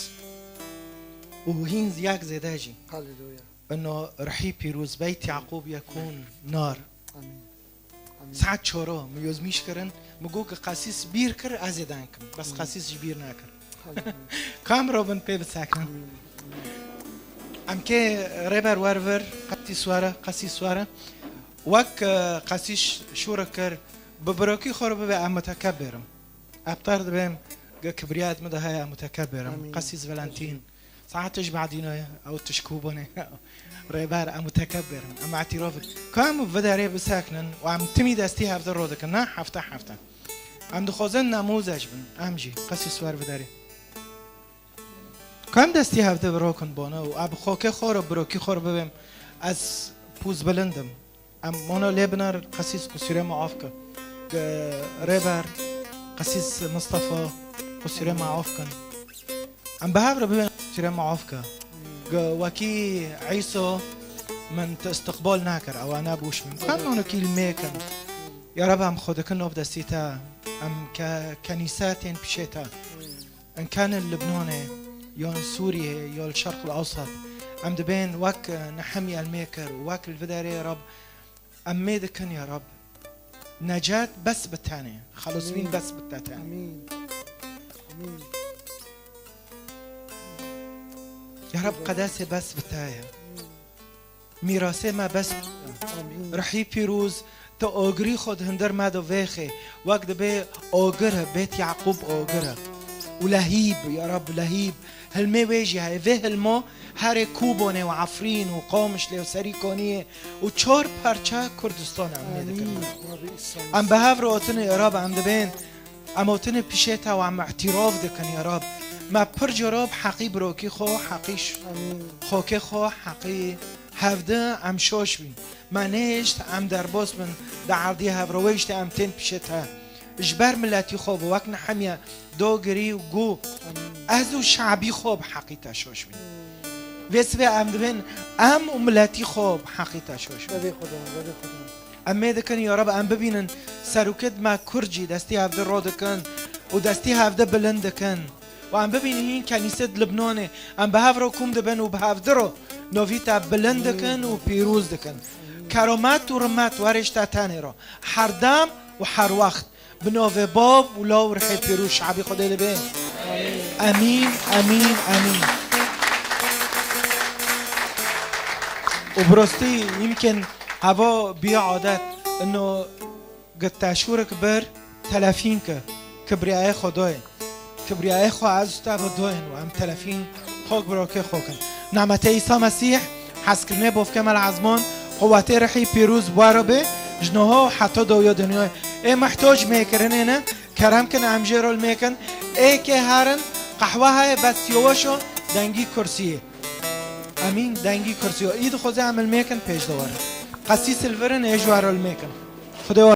Û hîn yak zêde jî. Haleluya. Ino rihî pîroz beyt Yaqûb yekûn nar. Amîn. Saet çoro, min yozmîş kirin, min got ki qasîs bîr kir, ez ê denkim. Bes qasîs ji bîr nekir. Kam robin pê biseknin. Em kê rêber wer vir, qasîs were, qasîs were. Wek, e, qasîs şûre kir, bi birokî xwe re bibe em mutekebir im. Ebtar dibêm, ge kibriyet min de heye em mutekebir im. Amîn. Qasîs Valentin. Saet ji badîno ye, ew tişkû bûne. Rêber, em mutekebir im, em îtîrof dikin. Ka em viderê biseknin û em timî destî hevde ro dikin, ne hefte hefte. Em dixwazin nemûzec bin, em jî, qasîs wer viderê. Ka em destî hevde bi ro kin bone û em bi xokê xwe re, birokî xwe re bibêm, ez pûz bilind im. Em mono lê binar, qasîs qusûrê me af ke. Ge rêber, qasîs Mistefa, qusûrê me af kin. Em bi hev re bibên, qusûrê me af ke. Ge wekî Îso min te istiqbal nekir, ewa nebûş min. Ka em mono kîl mêkin. Ya Reb, em xwe dikin nav destî te. Em ke kenîse tên pişê te. In kan li Libnanê, yan Sûriyê, ya li Şerq el Ewsat. Em dibên wek, e, Nehemya li mêkir, wek li viderê Rab, em mê dikin ya Rab. Necat bes bi tenê, xelasbîn Amîn. Bes bi te tenê. Amîn. Amîn. Ya Rab, qedesê bes bi te ye. Mîrasê me bes. Amîn. Rihî pîroz, tu agirî xwe di hundir me de vêxê. Wek dibe agir e, Bêt Yaqûb agir e. Û lehîb, ya Rab, lehîb. Hilmê wê jî heye. Vê hilmo herê Kûbonê û Efrîn û Qamişlê û Serîkaniyê û çar parça Kurdistan em lê dikin. Amîn. Rabbi Îsa Em bi hev re otinê, ya Rab, em dibên. Em otinê pişê te û em îtîraf dikin, ya Rab. Me pir cara bi heqî birokî xwe, heqî ş-, Amîn. Xokê xwe, heqî hevdi em şoş bîn. Me nêşt em derbas bin, di erdî hev re wê îşte em tên pişê te. Ji ber miletî xwe bi wek Nehemya dogirî û gu, Amîn. Ez û şabî xwe bi heqî te şoş bîn. Vê sibê em dibên em û miletî xwe bi heqî te şoş bîn. Bevê Xweda, bevê Xweda. Em mê dikin, ya Rab, em bibînin serokêt me Kurd jî destî hevdi ro dikin û destî hevdi bilind dikin. Û em bibînin hîn kenîsê di Libnanê, em bi hev re kom dibin û bi hevdi re novî te bilind dikin û pîroz dikin. Keromet û rimet werê ji te tenê re. Herdem û her wext. Bi navê Bab û Law û Rihê Pîroz şabî Xwedê li bê. Emîn, emîn, emîn. Û bi rastî yimkin heva biya adet, ino gi teşûrik bir telefîn ki, kibriyayê Xwedayê. Kibriyayê xwe ez û te bi doyên û em telefîn xwe bi rokê xwe kin. Nemetê Îsa Mesîh, hezkirinê bofkê me li ezman, quwetê Rihî Pîroz bi we re bê, ji niha û heta dawiya dinyayê. Ê mihtoc mêkirinê ne, kerem kin em jê re li mêkin. Ê kê herin, qehwe heye bes yavaş o, dengî kursiyê. Emîn, dengî kursiyê. Î dixwaze em li mêkin pêş de werin. Qesîs li vir in, ê ji we re li mêkin. Xwedê